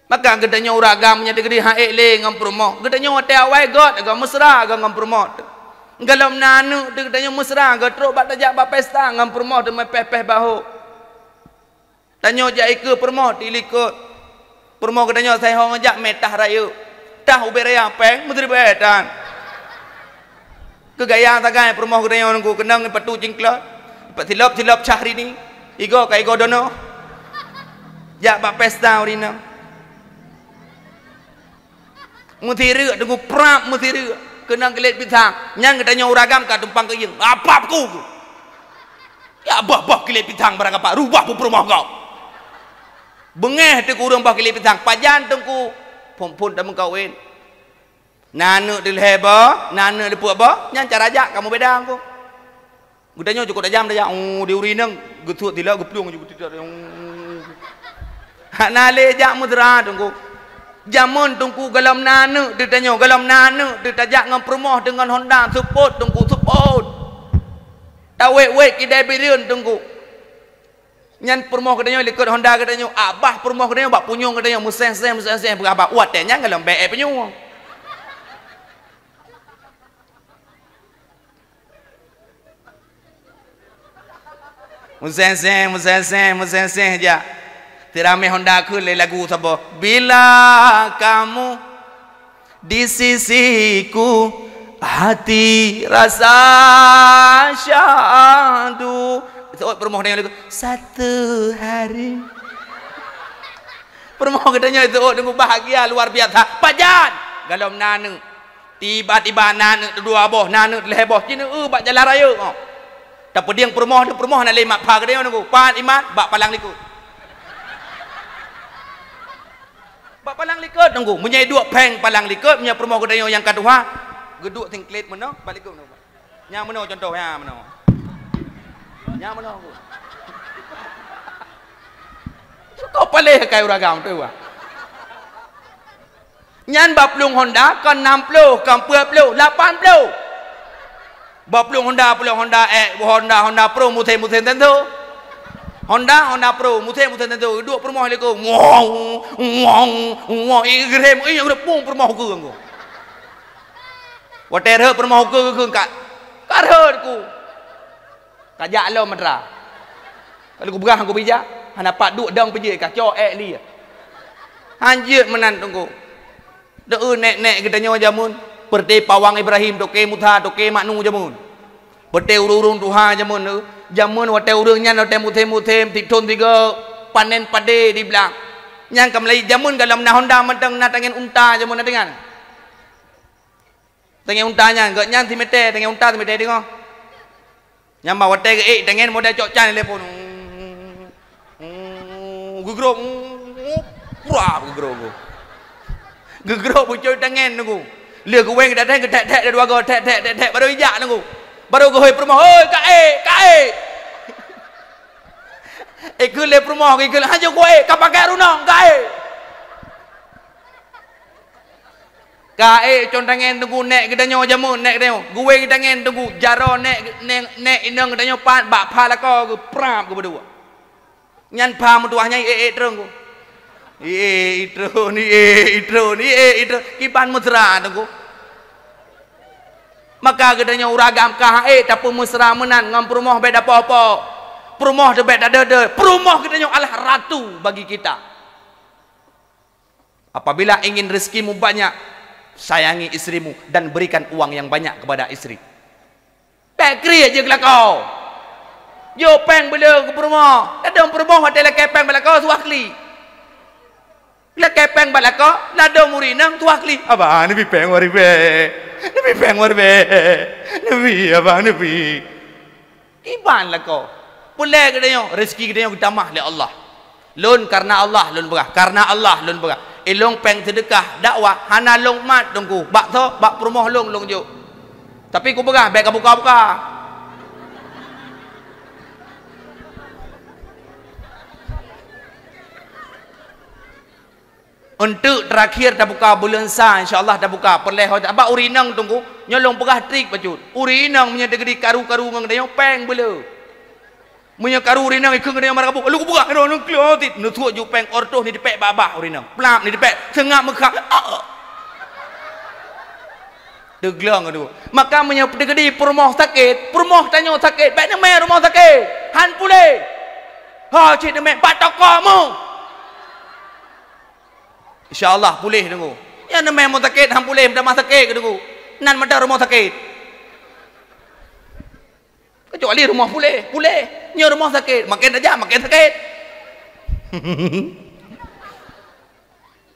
Maka geutanyoe ureueng agam nyang teukeudi han ék lé ngon peurumoh. Geutanyoe watèe awai göt, agoe meusra agoe ngon peurumoh. Gohlom na aneuk teuh geutanyoe meusra agoe trok bak tajak bak pesta ngon peurumoh teuma pèh-pèh bahô. Tanyoe jak ikeue peurumoh di likot. Peurumoh geutanyoe asai ho ngon jak mé tah rayeuk. Tah ubé raya péng meusiribèe tan. Keu gaya sagai peurumoh geutanyoe nunggu keunong ipatu cingklot. Ipat silop-silop Syahrini. Igoe ka igoe dono. Jak bak pesta ureueng inong. Meusireuk teungku prap meusireuk. Keunong kilét pisang, nyan geutanyoe ureueng agam ka tumpang keuyeueng. Apap ku. Ya bah-bah kilét pisang barang apa, rubah peurumoh kau. Beungéh teuk ureueng bah kilét pisang, pajan teungku. Phon-phon tameukawen. Na aneuk dilhèe boh, na aneuk lipeuet boh, nyan cara jak kamoe beda engko. Geutanyoe cukôp tajam tajak, oh, di ureueng inong, geusuet tilok geuplueng ju beutitap. Hana lé jak meusra teungku. Jameun teungku golom na aneuk teuh tanyoe, golom na aneuk teuh tajak ngon peurumoh deungon honda seupôt teungku, seupôt. Tawét-wét kidai Bireuen teungku. Nyan peurumoh geutanyoe likot honda geutanyoe, abah peurumoh geutanyoe bak punyueng geutanyoe meuseng-seng, meuseng-seng peugah abah, watèe nyan golom bèk ék punyueng. Meuseng-seng, meuseng-seng, meuseng-seng jak. Teuramé honda kheun lé lagu saboh. Bila kamu di sisiku, hati rasa syahdu. Seuôt peurumoh deungon lagu, satu hari. Peurumoh geutanyoe seuôt deungon bahagia luar biasa. Pajan? Golom na aneuk. Tiba-tiba na aneuk dua boh, na aneuk lhèe boh, ci neu-eu bak jalan rayeuk, oh. Tapeudieng peurumoh, peurumoh na lé mat pha geutanyoe nunggu. Pat imat, bak palang likot. Bak palang likot nunggu. Meunyoe duek phèng palang likot, meunyoe peurumoh geutanyoe nyang ka tuha, geuduek singklet meunoe, bak likot nunggu. Nyang meunoe contoh, nyang meunoe. Nyang meunoe nunggu. Suka paléh kai ureueng agam tu, wah. Nyan bak plueng honda kon nam ploh, kon peuet ploh, lapan ploh. Bak plueng honda, plueng honda, eh, honda, honda pro, musém, musém teuntô. Honda, honda pro, musém, musém teuntô. Duek peurumoh lé ku. Wong, wong, wong. Eh, geurem, eh, geurem, pung peurumoh ku. Watèe rhot peurumoh ku, ku, ku, ka, ka rhot ku. Ka jak lom meudra. Lalu kupeugah ngon kubijak, hana pat duek dong peujeuet ka cok ék li. Hanjeuet meunan teungku. Deuh nèk-nèk geutanyoe jameun, peureuté pawang Ibrahim, toké Musa, toké Maknu jameun. Peureuté ureueng-ureueng tuha jameun, jameun watèe ureueng nyan watèe musém-musém, tiep thôn tiga, panen padé di blang. Nyan ka meulayeue jameun golom na honda mantong na tangen unta jameun na deungon. Tangen unta nyan, gobnyan simeté, tangen unta simeté teungoh. Nyan bah watèe geuék tangen model cok can lé phon. Geugrôp, prap geugrôp. Geugrôp pucôi tangen nunggu. Lheueh geuwéng datang geuthèk-thèk dua goe, thèk-thèk, thèk-thèk, baru ijak nunggu. Baru geuhôi peurumoh, "Hôi, ka ék, ka ék." Ikheun lé peurumoh, ikheun, "Hanjeuet kuék, ka pakai runong, ka ék." Ka ék con tangen teungku nèk geutanyoe jameun nèk geutanyoe. Geuwéng tangen teungku jaroe nèk, nèk, nèk inong geutanyoe pat bak pha lakoe geuprap geubeudôh. Nyan pha meutuah nyan ék-ék treun ku. Ék-ék treun, ék-ék treun, ék-ék treun. Kiban meusra teungku. Maka geutanyoe ureueng agam ka ék tapeumeusra meunan ngon peurumoh bèk tapo-po. Peurumoh teuh bèk tadeuh-deuh. Peurumoh geutanyoe adalah ratu bagi kita. Apabila ingin rezekimu banyak, sayangi istrimu dan berikan uang yang banyak kepada istri. Bèk kriet jeuet keu lakoe. Jok péng beu le keu peurumoh. Ladôm peurumoh watèe lakèe péng bak lakoe tuwah klik. Lakèe péng bak lakoe, ladôm ureueng inong tuwah klik. "Abang, neubi péng watèe bèk. Neubi péng watèe bèk. Neubi, abang, neubi." Kiban lakoe. Peulèe geutanyoe, rezeki geutanyoe geutamah lé Allah. Lôn kareuna Allah lôn peugah, kareuna Allah lôn peugah. Ilôn péng seudeukah dakwah hana lôn mat teungku. Bak soe? Bak peurumoh lôn, lôn jok. Tapi kupeugah bèk kabuka-buka. Eunteuk teurakhir tabuka buleuen sa, insya Allah tabuka. Peureulèe ho, bak ureueng inong teungku, nyoe lôn peugah trik bacut. Ureueng inong meunyoe teugeudi karu-karu ngon geutanyoe, péng beu le. Meunyoe karu ureueng inong ikheun geutanyoe marah kabu, "Lu kupeugah, nyoe nyoe kleuh tit." Neusuet ju péng, óh reutôh neutipèk bak babah ureueng inong. Plap neutipèk, seungab meukham. Ah! Teugleng tu. Maka meunyoe teugeudi peurumoh sakét, peurumoh tanyoe sakét, bèk neumè rumoh sakét. Han puléh. Ha, cit neumè bak toko mu. Insya Allah puléh teungku. Nyan neumè rumoh sakét, han puléh, meutamah sakét keu teungku. Nan meuda rumoh sakét. Keucuali rumoh puléh, puléh. Nyoe rumoh sakét, maken tajak, maken sakét.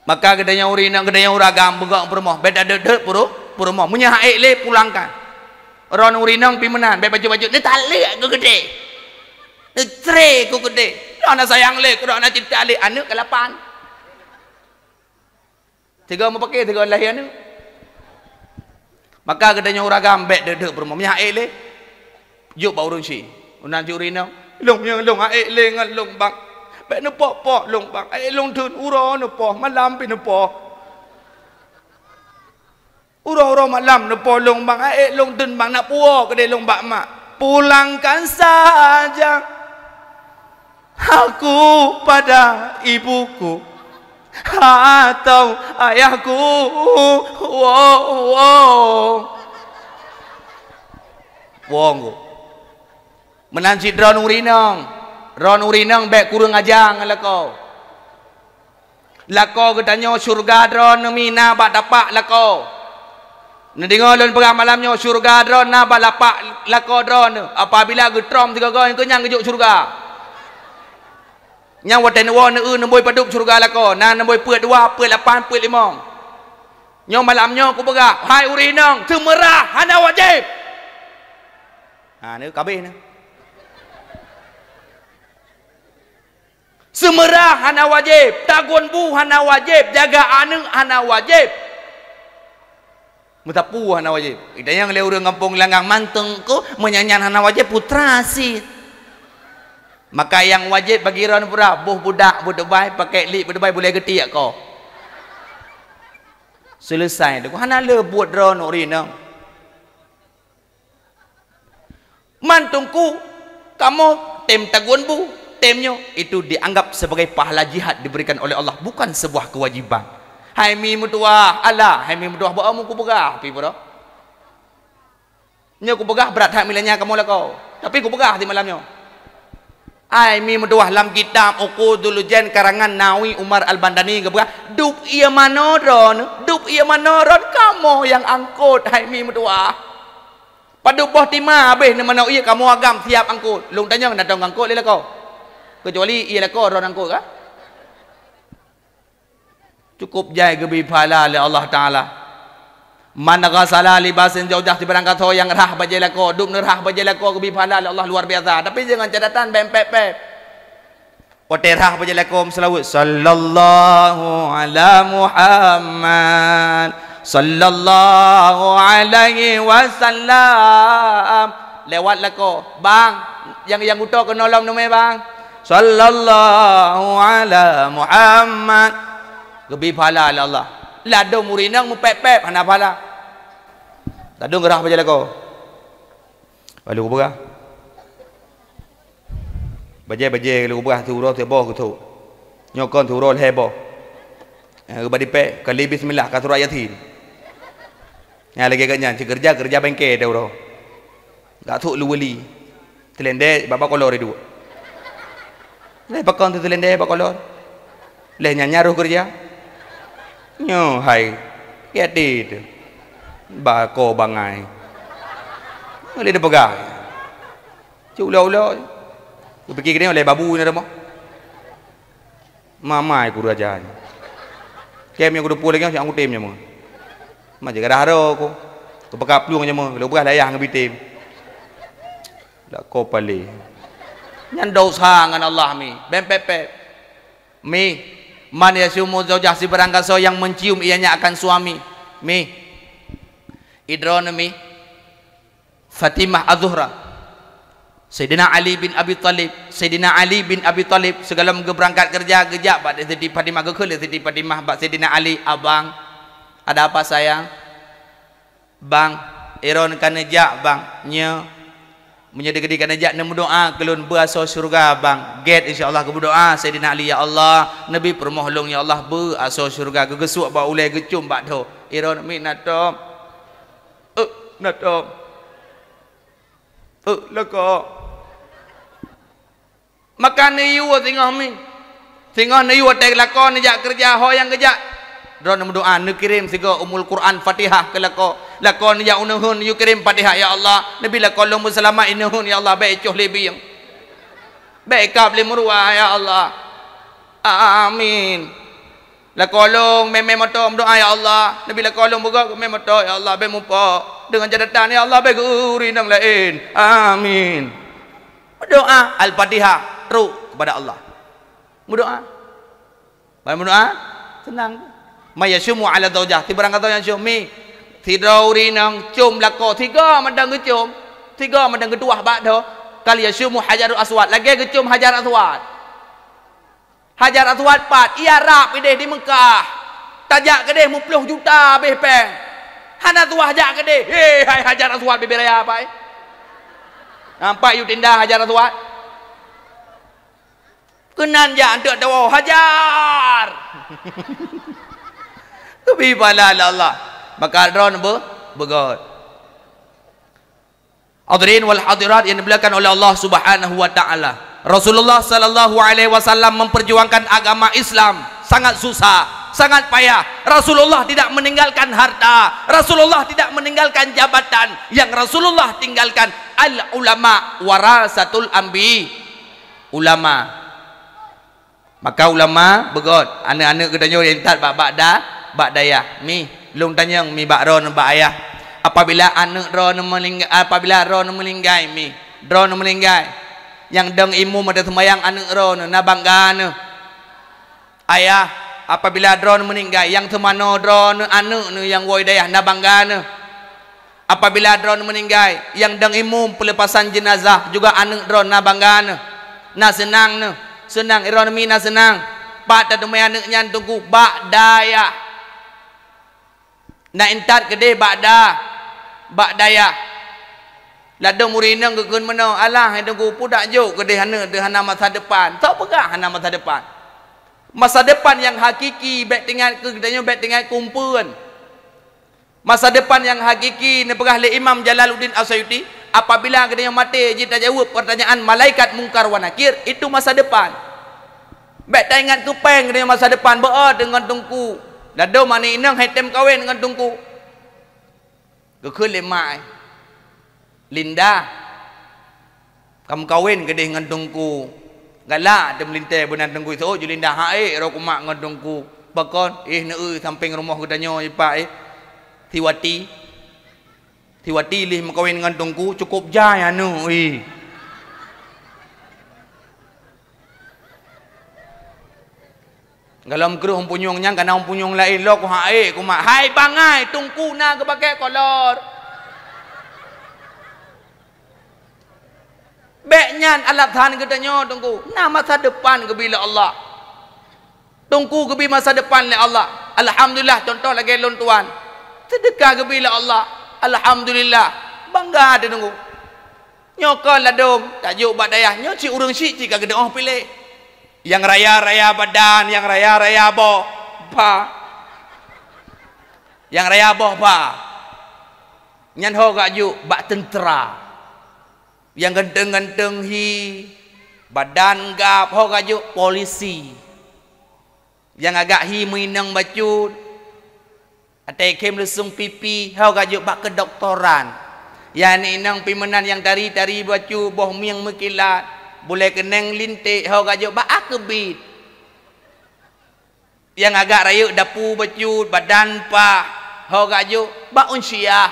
Maka geutanyoe ureueng inong, geutanyoe ureueng agam beugok peurumoh, bèk tadeuet-deuet peurumoh. Peurumoh, meunyoe han ék lé, pulangkan. Droeneuh ureueng inong pih meunan, bèk bacut-bacut, neutalek keu geude. Neucre keu geude. Droeneuh sayang lé, droeneuh cinta lé, aneuk ka lapan. Sigoe meupaké, sigoe lahé aneuk. Maka geutanyoe ureueng agam bèk deuek-deuek peurumoh. Meunyoe han ék lé, jok bak ureueng chik. Meunan cit ureueng inong, "Lôn, nyoe lôn han ék lé ngon lôn, Bang. Bèk neupoh-poh lôn, Bang. Han ék lôn theun, uroe neupoh, malam pih neupoh." Uroe-uroe malam neupoh lôn, Bang, han ék lôn theun, Bang, nak puwoe keudéh lôn bak mak. Pulangkan saja aku pada ibuku atau ayahku. Woe, woe. Woe, woe. Meunan cit droeneuh ureueng inong. Droeneuh ureueng inong bèk kureueng aja ngon lakoe. Lakoe geutanyoe syeuruga droeneuh mi na bak tapak lakoe. Neudeungoe lôn peugah malam nyoe, syeuruga droeneuh na bak lapak lakoe droeneuh. Apabila geutrom sigoe-goe, nyan keuh nyang geujok syeuruga. Nyang watèe neuwoe neueu neubôi padub syeuruga lakoe, na neubôi peuet dua, peuet lapan, peuet limong. Nyoe malam nyoe kupeugah, hai ureueng inong, seumeurah hana wajéb. Ha, nyoe ka abéh nyoe. Seumeurah hana wajéb, tagun bu hana wajéb, jaga aneuk hana wajéb. Meusapeue hana wajéb. Geutanyoe lé ureueng gampông Langgang, mantong ku meunyan-nyan hana wajéb, putra cit. Maka nyang wajéb bagi droeneuh peue? Boh budak beutebai, pakèk lik beutebai, bulèe geutiek ko. Seuleusai teuk, hana le buet droeneuh ureueng inong. Mantong ku kamoe tem tagun bu, tem nyoe, itu dianggap sebagai pahala jihad diberikan oleh Allah, bukan sebuah kewajiban. Hai mi meutuwah, alah, hai mi meutuwah, bak amu kupeugah, pi pura. Nyoe kupeugah brat that milan nyan kamoe lakoe, tapi kupeugah di malam nyoe. Hai mi meutuwah, lam kitab Uqudul Jan karangan Nawawi Umar Al-Bandani geupeugah, dub ié manoe droeneuh, dub ié manoe droeneuh, kamoe nyang angkot, hai mi meutuwah. Padub boh tima habéh neumanoe ié kamoe agam siap angkot. Lôn tanyong na tông angkot lé lakoe. Keucuali ié lakoe droeneuh angkot ka. Cukup jai geubri pahala lé Allah Taala. Man ghasala libasin zaujah, sibarang gasoe nyang rhah bajèe lakoe, dub neurhah bajèe lakoe geubri pahala lé Allah luar biasa. Tapi deungon catatan bèk pép-pép. Watèe rhah bajèe lakoe meuseulaweuet, "Sallallahu ala Muhammad, sallallahu alaihi wasallam." Lewat lakoe, "Bang, nyang, nyang geutoe keunoe lom neumè, Bang." "Sallallahu ala Muhammad." Geubri pahala lé Allah. Ladôm ureueng inong meupép-pép hana pahala. Ladôm geurhah bajèe lakoe. Lalu kupeugah. Bajèe-bajèe lôn peugah siuroe siboh keu trok. Nyoe kon siuroe lhèe boh. Eh, ubak dipèk, kali bismillah ka surat Yasin. Nyang lagèe geuh nyan, cit keureuja, keureuja bengke teuh uroe. Gak trok lôn beuli. Teuleundèe bak, bak kolor iduek. Lhèe pakon teuh teuleundèe bak kolor. Lhèe nyan nyan roh keureuja. Nyoe hai, kiati teuh. Bako bangai. Nyoe lé dipeugah. Cit ulok-ulok. Kupike keuneuk lé babu nyan rumoh. Mamai ku raja nyan. Kem nyang kuteupue lagèe nyan, siat kutem nyan meuh. Ma jaga dahro ku. Kupeugah plueng nyan meuh, lôn peugah layah ngon bitem. Lakoe palé. Nyan dosa ngon Allah mi. Bèk pép-pép. Mi. Man yasyumu zaujah, sibarang gasoe nyang mencium ianya akan suami. Mi. Idroeneuh mi. Fatimah Az-Zuhra, Saidina Ali bin Abi Thalib. Saidina Ali bin Abi Thalib sigohlom geubeurangkat keureuja, geujak bak Siti Fatimah, geukheun lé Siti Fatimah bak Saidina Ali, "Abang, ada apa sayang?" "Bang, droeneuh ka neujak, Bang. Nyoe, meunyoe dikeue ka neujak, neumeudoa keu lôn beuasoe syeuruga, Bang." Gèt, insya Allah, geumeudoa Saidina Ali, "Ya Allah, neubi peurumoh lôn, ya Allah, beuasoe syeuruga." Geugeusuek bak ulèe, geucôm bak dhoe. "Droeneuh miet na tom." "Eh, na tom." "Eh, lakoe." Maka neuyue singoh mi. Singoh neuyue watèe lakoe neujak keureuja, ho nyang geujak. Droeneuh meudoa, neukirém sigoe Ummul Quran Fatihah keu lakoe. Lakoe neujak u neuheun, neuyue kirém Fatihah, "Ya Allah, neubi lakoe lôn beuseulamat i neuheun, ya Allah, bèk icoh lé bieng. Bèk ikab lé meuruwa, ya Allah. Amin." Lakoe lôn mé-mé moto, meudoa, "Ya Allah, neubi lakoe lôn beugöt mé moto, ya Allah, bèk mupok deungon catatan, ya Allah, bèk geu-eu ureueng inong laén. Amin." Meudoa, Al-Fatihah, trok kepada Allah. Meudoa. Ban meudoa, seunang. "Man yasyumu 'ala zaujah", sibarang gata nyang syum, mi. Sidroe ureueng inong cöm lakoe, sigoe mantong geucöm, sigoe mantong geutuwah bak dhoe, "kal yasyumu hajarul aswad", lagèe geucöm Hajar Aswad. Hajar Aswad pat, i Arab idéh di Meukah. Tajak keudéh meuploh juta abéh pèng. Hana tuwah jak keudéh. He, hai Hajar Aswad bibèe raya pat. Nampak yue tenda Hajar Aswad. Keunan jak eunteuk tawoe, "Hajar!" Geubi pahala lé Allah. Maka droeneuh beu-, beugöt. Hadirin wal hadirat yang dimuliakan oleh Allah Subhanahu wa taala. Rasulullah sallallahu alaihi wasallam memperjuangkan agama Islam sangat susah, sangat payah. Rasulullah tidak meninggalkan harta, Rasulullah tidak meninggalkan jabatan. Yang Rasulullah tinggalkan, al ulama warasatul anbi. Ulama. Maka ulama beugöt, aneuk-aneuk geutanyoe nyang that bak, bak da-, bak dayah. Mi, lôn tanyong mi bak droeneuh bak ayah. Apabila aneuk droeneuh meuninggai, apabila droeneuh meuninggai mi, droeneuh meuninggai, nyang dong imum ateueh seumayang aneuk droeneuh, na bangga neuh. Ayah, apabila droeneuh meuninggai, nyang seumanoe droeneuh aneuk neuh nyang woe dayah, na bangga neuh. Apabila droeneuh meuninggai, nyang dong imum peulepasan jeunazah juga aneuk droeneuh, na bangga neuh, na seunang neuh. Seunang, droeneuh mi na seunang. Pat tateumé aneuk nyan, Teungku? Bak dayah. Na intat keudéh bak da-, bak dayah. Ladôm ureueng inong geukheun meunoe, "Alah, hai Teungku, peue dak jok keudéh aneuk teuh hana masa depan." Soe peugah hana masa depan? Masa depan nyang hakiki bèk teuingat keu geutanyoe, bèk teuingat keu umpeuen. Masa depan nyang hakiki neupeugah lé Imam Jalaluddin As-Suyuti, apabila geutanyoe maté, jeuet tajaweueb peurtanyaan malaikat Mungkar wa Nakir, itu masa depan. Bèk taingat keu pèng geutanyoe masa depan, beu-o deungon Teungku. Ladôm aneuk inong han tem kawen ngon Teungku. Geukheun lé mak, "Linda, kameukawen keudéh ngon Teungku." Galak teumeulintèe beunan Teungku, iseuôt ju Linda, "Ha'ék, rot keu mak ngon Teungku." Pakon? "Eh, neueu sampéng rumoh geutanyoe ipak, eh. Siwati. Siwati lheuh meukawen ngon Teungku, cukôp jai aneuk, eh." Galom kreueh umpunyueng nyan kana umpunyueng laén, lok keu ha'ék keu mak. Hai bangai, Teungku na geupakèe kolor. Bèk nyan alasan geutanyoe, Teungku. Na masa depan geubi lé Allah. Teungku geubi masa depan lé Allah. Alhamdulillah, contoh lagèe lôn tuan. Seudeukah geubi lé Allah. Alhamdulillah. Bangga teuh, Teungku. Nyoe kon ladôm, tajok bak dayah. Nyoe cit ureueng syiek cit ka geudeuh piléh. Nyang raya-raya badan, nyang raya-raya boh, ba. Nyang raya boh, ba. Nyan ho geujok bak teuntra. Nyang ganteng-ganteng hi, badan gab, ho geujok polisi. Nyang agak hi meuinong bacut, até khém leusong pipi, ho geujok bak keudoktoran. Nyang inong pi meunan nyang tari-tari bacut, boh mieng meukilat, bulèe keunèng linték, ho geujok bak akeubiet. Nyang agak rayeuk dapu bacut, badan pah, ho geujok bak unsiah.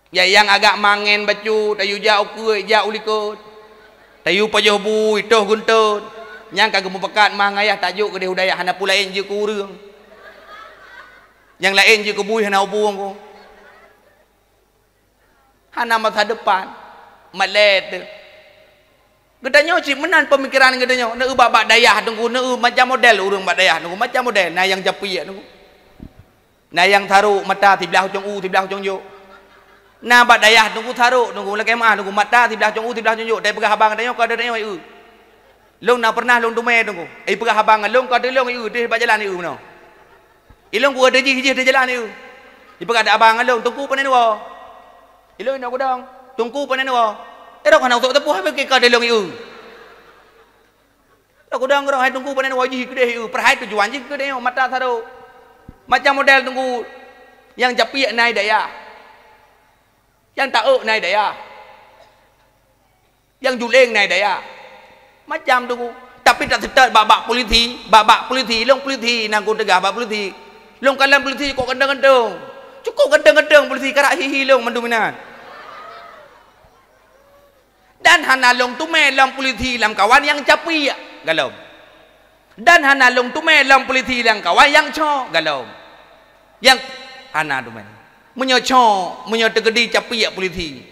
Ya, nyang agak mangen bacut, tayue jak u keue, jak u likot. Tayue pajoh bui, toh guntot. Nyan ka geumupakat ma ngon ayah tajok keudeh u dayah, hana peue laén jeuet keu ureueng. Nyang laén jeuet keu bui hana hubong ko. Hana masa depan. Malèe teuh. Geutanyoe cit meunan peumikiran geutanyoe. Neueu bak, bak dayah Teungku, neueu macam model ureueng bak dayah Teungku, macam model. Na nyang japiek Teungku. Na nyang sarok mata siblah ujong u, siblah ujong jok. Na bak dayah Teungku sarok Teungku, lakèe meu'ah Teungku, mata siblah ujong u, siblah ujong jok. Tapeugah haba ngon tanyoe, ka teuh tanyoe ieu. Lôn na peureunah lôn teumé Teungku. Ipeugah haba ngon lôn, ka teuh lôn ieu, deuh bak jalan ieu meunoe. Ilôn kuwoe teuh jih, jih teuh jalan ieu. Ipeugah haba ngon lôn, Teungku pane neuwoe. Ilôn inoe kudong, Teungku pane neuwoe. Irok hana usok teupeu, habéh ka teuh lôn ieu. Lôn kudong keudroe hai Teungku pane neuwoe jih keudeh ieu, peureulèe tujuan jih keudeh nyoe mata sarok. Macam model Teungku nyang japiek na i dayah. Nyang taék na i dayah. Nyang juléng na i dayah. Macam Teungku. Tapi taseutôt bak-bak polisi, bak-bak polisi, lôn polisi, na ku teuga bak polisi. Lôn kalon polisi cukôp ganteng-ganteng. Cukôp ganteng-ganteng polisi, karap hi-hi lôn mandum inan. Dan hana lôn teumé lom polisi lam kawan nyang capiek galom. Dan hana lôn teumé lom polisi lam kawan nyang cok galom. Nyang hana teumé. Meunyoe cok, meunyoe teukeudi capiek polisi.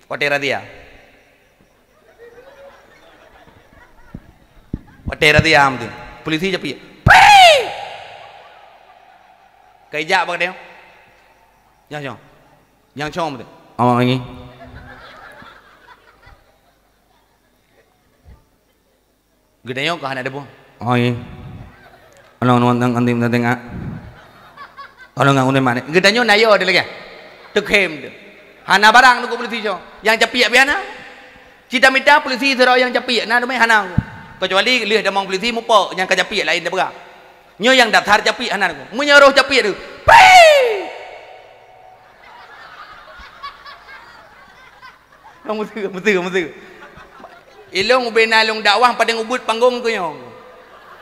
Watèe razia. Watèe razia meuti. Polisi capiek. Pri! Ka ijak bak dia. Nyoh, nyoh. Nyang com tu. Awak lagi. Geutanyoe ka hana deungoe. Awak lagi. Along nuan tang antim tang tengah. Along ngang uneuk mak ni. Geutanyoe na yo dia lagi. Teukhem tu. Hana barang tu polisi co. Nyang capiek pian na. Cita mita polisi sidroe nyang capiek na dumai hana. Kecuali lheueh tamong polisi mupok nyang ka capiek laén daripada. Nyoe nyang dasar capiek hana deungoe. Meunyoe roh capiek tu, "Pei!" Meuseu, meuseu, meuseu. Ilong ubena ilong dakwah padang ubit panggong keu nyoe.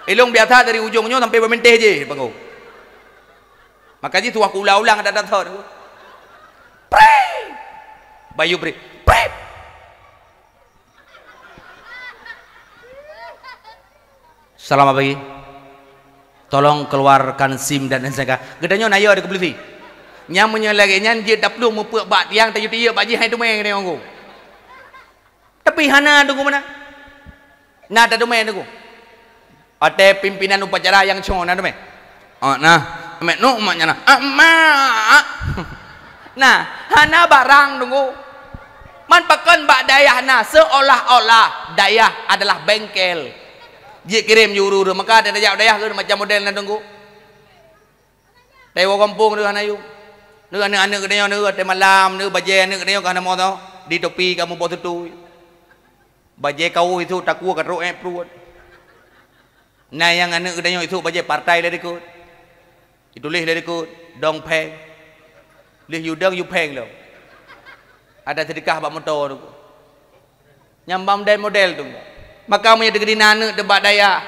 Ilong biasa dari ujong nyoe sampai bak minteh jih panggong. Maka jih tuah ku ulang-ulang ada dasar. Pei! Bayu beri. Pei! Selamat pagi. Tolong keluarkan SIM dan S T N K. Geutanyoe na yo di polisi. Nyang meunyoe lagèe nyan jeuet taplueng meupeuk bak tiang tayue-tayue bak jih hai teumé geutanyoe. Tapi hana teungku meunan. Na tateumé teungku. Watèe pimpinan upacara nyang cong na teumé. Oh, nah, mek nuk mak nyan nah. Ah, mak. Nah, hana barang teungku. Man pakon bak dayah na seolah-olah dayah adalah bengkel. Jikirém ju uru-uru maka ada dayah-dayah ke macam model na teungku. Teuwoe gampông neu hana yum. Neu aneuk-aneuk geutanyoe neu watèe malam neu bajèe aneuk geutanyoe ka hana moto, di topi ka muboh tutui. Bajèe kawöh isuk takue ka trok ék pruet. Na nyang aneuk geutanyoe isuk bajèe partai lé dikeue. Ituléh lé dikeue, dong phèng. Lheueh yue dong yue phèng lom. Ada seudeukah bak moto tu. Nyang bak model-model tu. Maka meunyoe teukeudi na aneuk teuh bak dayah,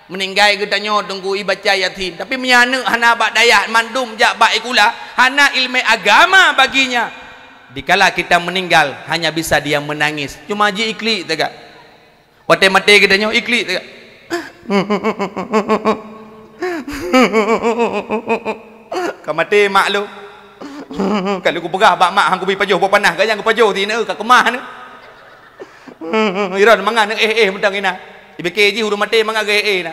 meuninggai geutanyoe teungku ibaca Yasin. Tapi meunyoe aneuk hana bak dayah, mandum jak bak sikula, hana ileumèe agama baginya. Dikala kita meninggal, hanya bisa dia menangis. Cuma ji iklik teuga. Watèe maté geutanyoe iklik teuga. Ka maté mak lôn. Ka lôn kupeugah bak mak han kubi pajoh boh panah, ka nyang kupajoh sineuk ka keumah neuk. Iron mangat neuk éh-éh mantong inan. Ibeke jih ureueng maté mangat geuéh-éh na.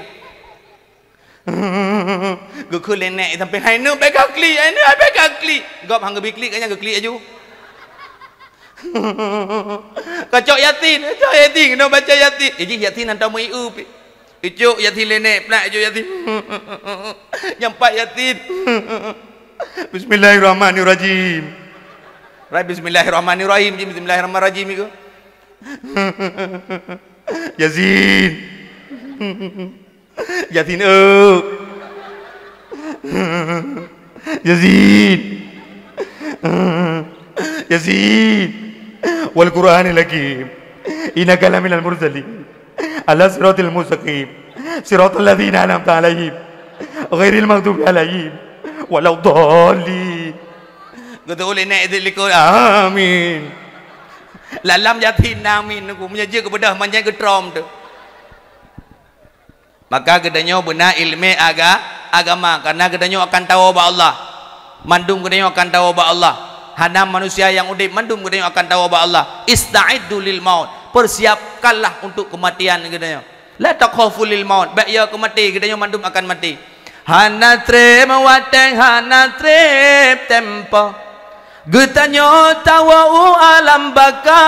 Geukheun lé nèk sampai hai neuk bèk ka klik, hai neuk bèk ka klik. Gob han geubi klik ka nyang geuklik aju. Ka cok Yasin, cok Yasin, keunoe baca Yasin. Eh, jih Yasin hantom meu-ié pih. Icok Yasin lé nèk, plak icok Yasin. Nyang pat Yasin. Bismillahirrahmanirrahim. Rai bismillahirrahmanirrahim, jih bismillahirrahmanirrahim iko. Yasin. Yasin, eu. Yasin. Yasin. Wal Qur'anil Hakim. Innaka laminal mursalin. Ala siratil mustaqim. Siratal ladzina an'amta 'alaihim. Ghairil maghdubi 'alaihim waladdallin. Geutuléh nèk di likot. Amin. Lalam Yasin na amin. Meunyoe jeuet keu beudôh manjai geutrom tu. Maka geutanyoe beuna ileumèe aga-, agama, karena geutanyoe akan tawoe bak Allah. Mandum geutanyoe akan tawoe bak Allah. Hana manusia nyang udeb, mandum geutanyoe akan tawoe bak Allah. Ista'iddu lil maut. Persiapkanlah untuk kematian geutanyoe. La takhafu lil maut. Bèk yo keu maté, geutanyoe mandum akan maté. Hana trép watèe, hana trép tempo. Geutanyoe tawoe u alam baka,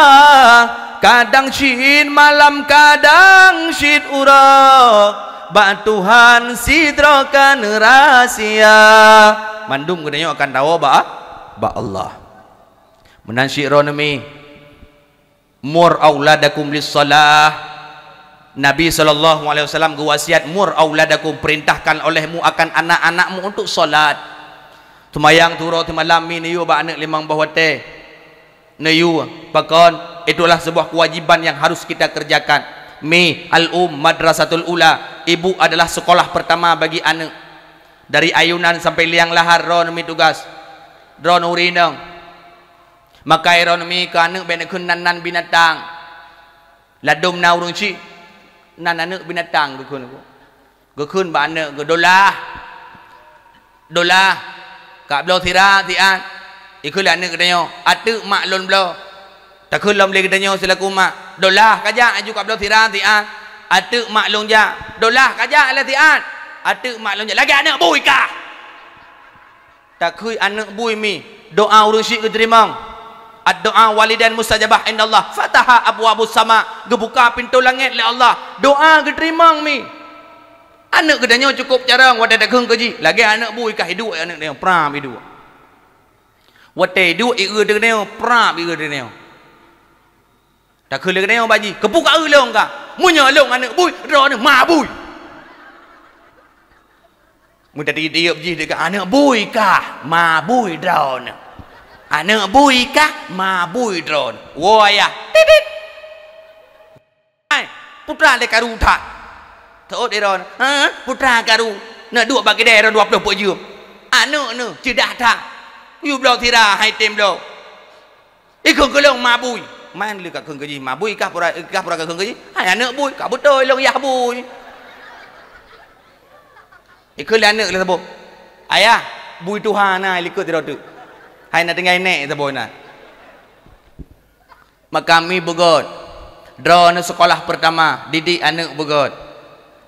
kadang cit malam, kadang cit uroe. Bak Tuhan sidroe ka neurahsia. Mandum geutanyoe akan tawoe bak, bak Allah. Meunan cit droeneuh mi. Mur auladakum lis-shalah. Nabi sallallahu alaihi wasallam geuwasiat, "Mur auladakum," perintahkan olehmu akan anak-anakmu untuk salat. Seumayang turoe teumalam mi neuyue bak aneuk limong boh watèe. Neuyue, pakon, itulah sebuah kewajiban yang harus kita kerjakan. Mi, al-um madrasatul ula, ibu adalah sekolah pertama bagi aneuk. Dari ayunan sampai liang lahat droeneuh mi tugas. Droeneuh ureueng inong. Maka droeneuh mi keu aneuk bèk neukheun nan-nan binatang. Ladôm na ureueng chik, nan aneuk binatang geukheun. Geukheun bak aneuk geuh, "Dolah, Dolah, ka bloe sira siat." Ikheun lé aneuk geutanyoe, "Ateuk mak lôn bloe." Takheun lom lé geutanyoe seulaku mak, "Dolah, kajak aju ka bloe sira siat." "Ateuk mak lôn jak." "Dolah, kajak lé siat." "Ateuk mak lôn jak." Lagèe aneuk bui kah. Takheun aneuk bui mi, doa ureueng chik geuteurimong. Ad-doa walidain mustajabah indallah. Fataha abwabus sama, geubuka pintoe langèt lé Allah. Doa geuteurimong mi. Aneuk geutanyoe cukôp carông watèe takheun keu jih, lagèe aneuk bui kah iduek aneuk geutanyoe, prap iduek. Watèe iduek ié geutanyoe, prap ié geutanyoe. Takheun lé geutanyoe bak jih, "Keupeue ka eu lôn kah? Meunyoe lôn aneuk bui, droeneuh ma bui." Meutatiep-tiep jih deungon, "Aneuk bui kah? Ma bui droeneuh. Aneuk bui kah? Ma bui droeneuh." Woe ayah, titit. Hai, putra lé karu that. Teuôt droeneuh, "Ha, putra karu. Neuk duek bak keudè droe dua ploh peuet jeuem. Aneuk neuh ceudah that. Yue bloe sira hai tem bloe." Ikheun keu lôn ma bui. Man lé ka kheun keu jih ma bui kah pura, kah pura ka kheun keu jih? Hai aneuk bui, ka beutôi lôn yah bui. Ikheun lé aneuk lé saboh, "Ayah, bui tuha na likot sidroe teuk. Hai na tinggai nèk saboh na." Maka mi beugöt. Droeneuh sekolah pertama, didik aneuk beugöt.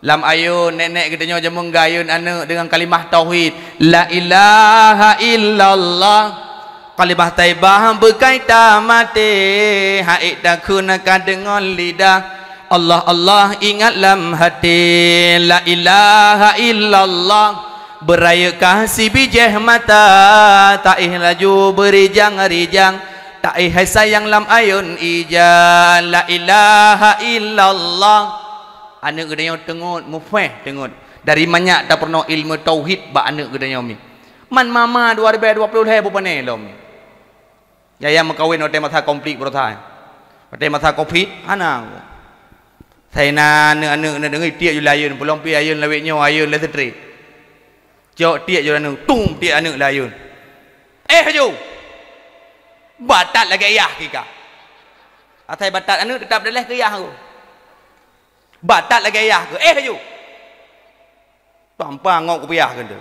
Lam ayôn, nèk-nèk geutanyoe jameun geuayôn aneuk deungon kalimah tauhid, "La ilaha illallah." Kalimah thaibah beukai tamaté, han ék takheun ka deungon lidah. Allah, Allah ingat lam haté. La ilaha illallah. Beurayeuk kah sibijéh mata, taéh laju beurijang-rijang, taéh hai sayang lam ayôn ija. La ilaha illallah. Aneuk geutanyoe teungeut, muféh teungeut. Dari manyak tapeurunoe ilmu tauhid bak aneuk geutanyoe mi. Man mama dua ribèe dua ploh lhèe beupané lom mi. Yaya meukawen watèe masa konflik beurasa. Watèe masa covid, hana. Sai na aneuk-aneuk na deungoe tiek ju lé ayôn, peulom pi ayôn lawét nyoe, ayôn lé seutret. Cok tiek ju lé aneuk, tum tiek aneuk lé ayôn. Eh, ju! Batat lagèe yah kika. Asai batat aneuk teutap daleh keu yah tu. Batat lagèe yah keu, eh, ju! Tampa ngok kupiah keu tu.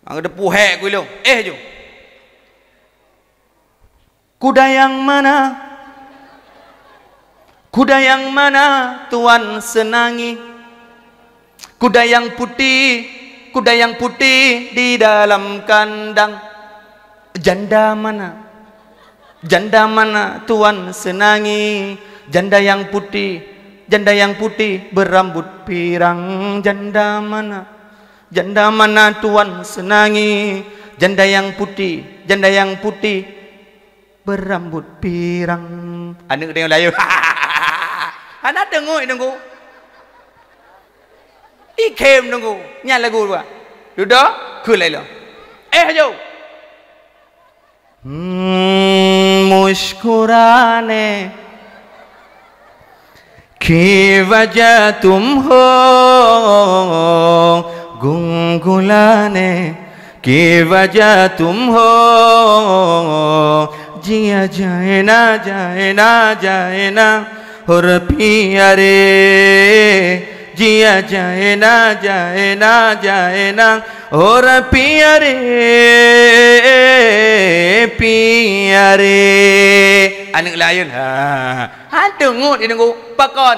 Maka teupeu hék ku ilong, eh, ju! Kuda yang mana? Kuda yang mana Tuan senangi? Kuda yang putih, kuda yang putih di dalam kandang. Janda mana? Janda mana Tuan senangi? Janda yang putih, janda yang putih berambut pirang. Janda mana? Janda mana Tuan senangi? Janda yang putih, janda yang putih berambut pirang. Aneuk geutanyoe lé ayôn. Hana teungeut deungoe. Ikhem deungoe. Nyan lagu dua. Dudoe, kheun lé lom. Eh, ju! Hmm, muskurané. Ki wajah tum ho, gunggulane. Ki wajah tum ho, jia jaena, jaena, jaena, hor piare. Jia jaena, jaena, jaena, hor piare, piare. Aneuk lé ayôn. Ha. Hantu ngut dideungö. Pakon?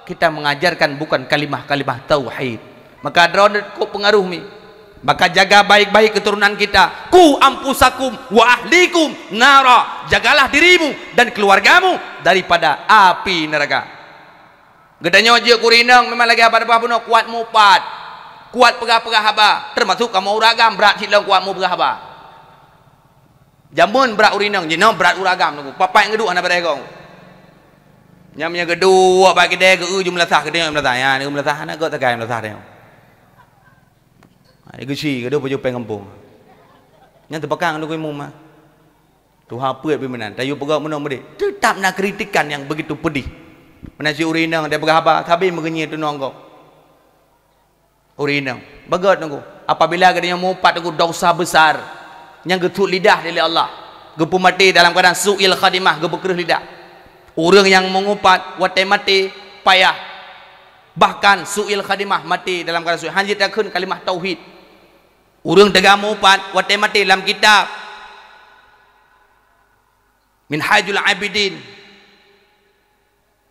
Kita mengajarkan bukan kalimah-kalimah tauhid. Maka droeneuh kok peungaruh mi. Maka jaga baik-baik keturunan kita. Ku anfusakum wa ahlikum nara. Jagalah dirimu dan keluargamu daripada api neraka. Geutanyoe jeuet keu ureueng inong memang lagèe haba teupeugah bunoe, kuat mupat, kuat peugah-peugah haba, teumasuk kamoe ureueng agam brat cit lom kuat mupeugah haba. Jameun brat ureueng inong, jinoe brat ureueng agam teungku. Papai geuduek hana beureugong. Nyang meunyoe geuduek bak keudè geu-eu ju meulasah, geutanyoe meulasah, nyan geu meulasah, hana gèt sagai meulasah tanyoe. Ha, geusi geuduek baju péng gampông. Nyan teupakang teungku imum ah. Tuha peuet pimpinan, tayue peugah meunoe meudeh. Teutap na kritikan nyang begitu pedih. Meunan cit ureuëng inong, dia peugah haba, sabe meugeunyi tunong gob. Ureuëng inong, beugöt Teungku. Apabila geutanyoe meuupat Teungku, dosa besar nyang geutuek lidah lé Allah, geupeumaté dalam keuadaan su'il khatimah, geupeukreueh lidah. Ureuëng nyang meuupat watée maté payah, bahkan su'il khatimah, maté dalam keuadaan su'il, hana jeuet takheun kalimah tauhid. Ureuëng teuga meuupat watée maté, lam kitab Minhajul Abidin,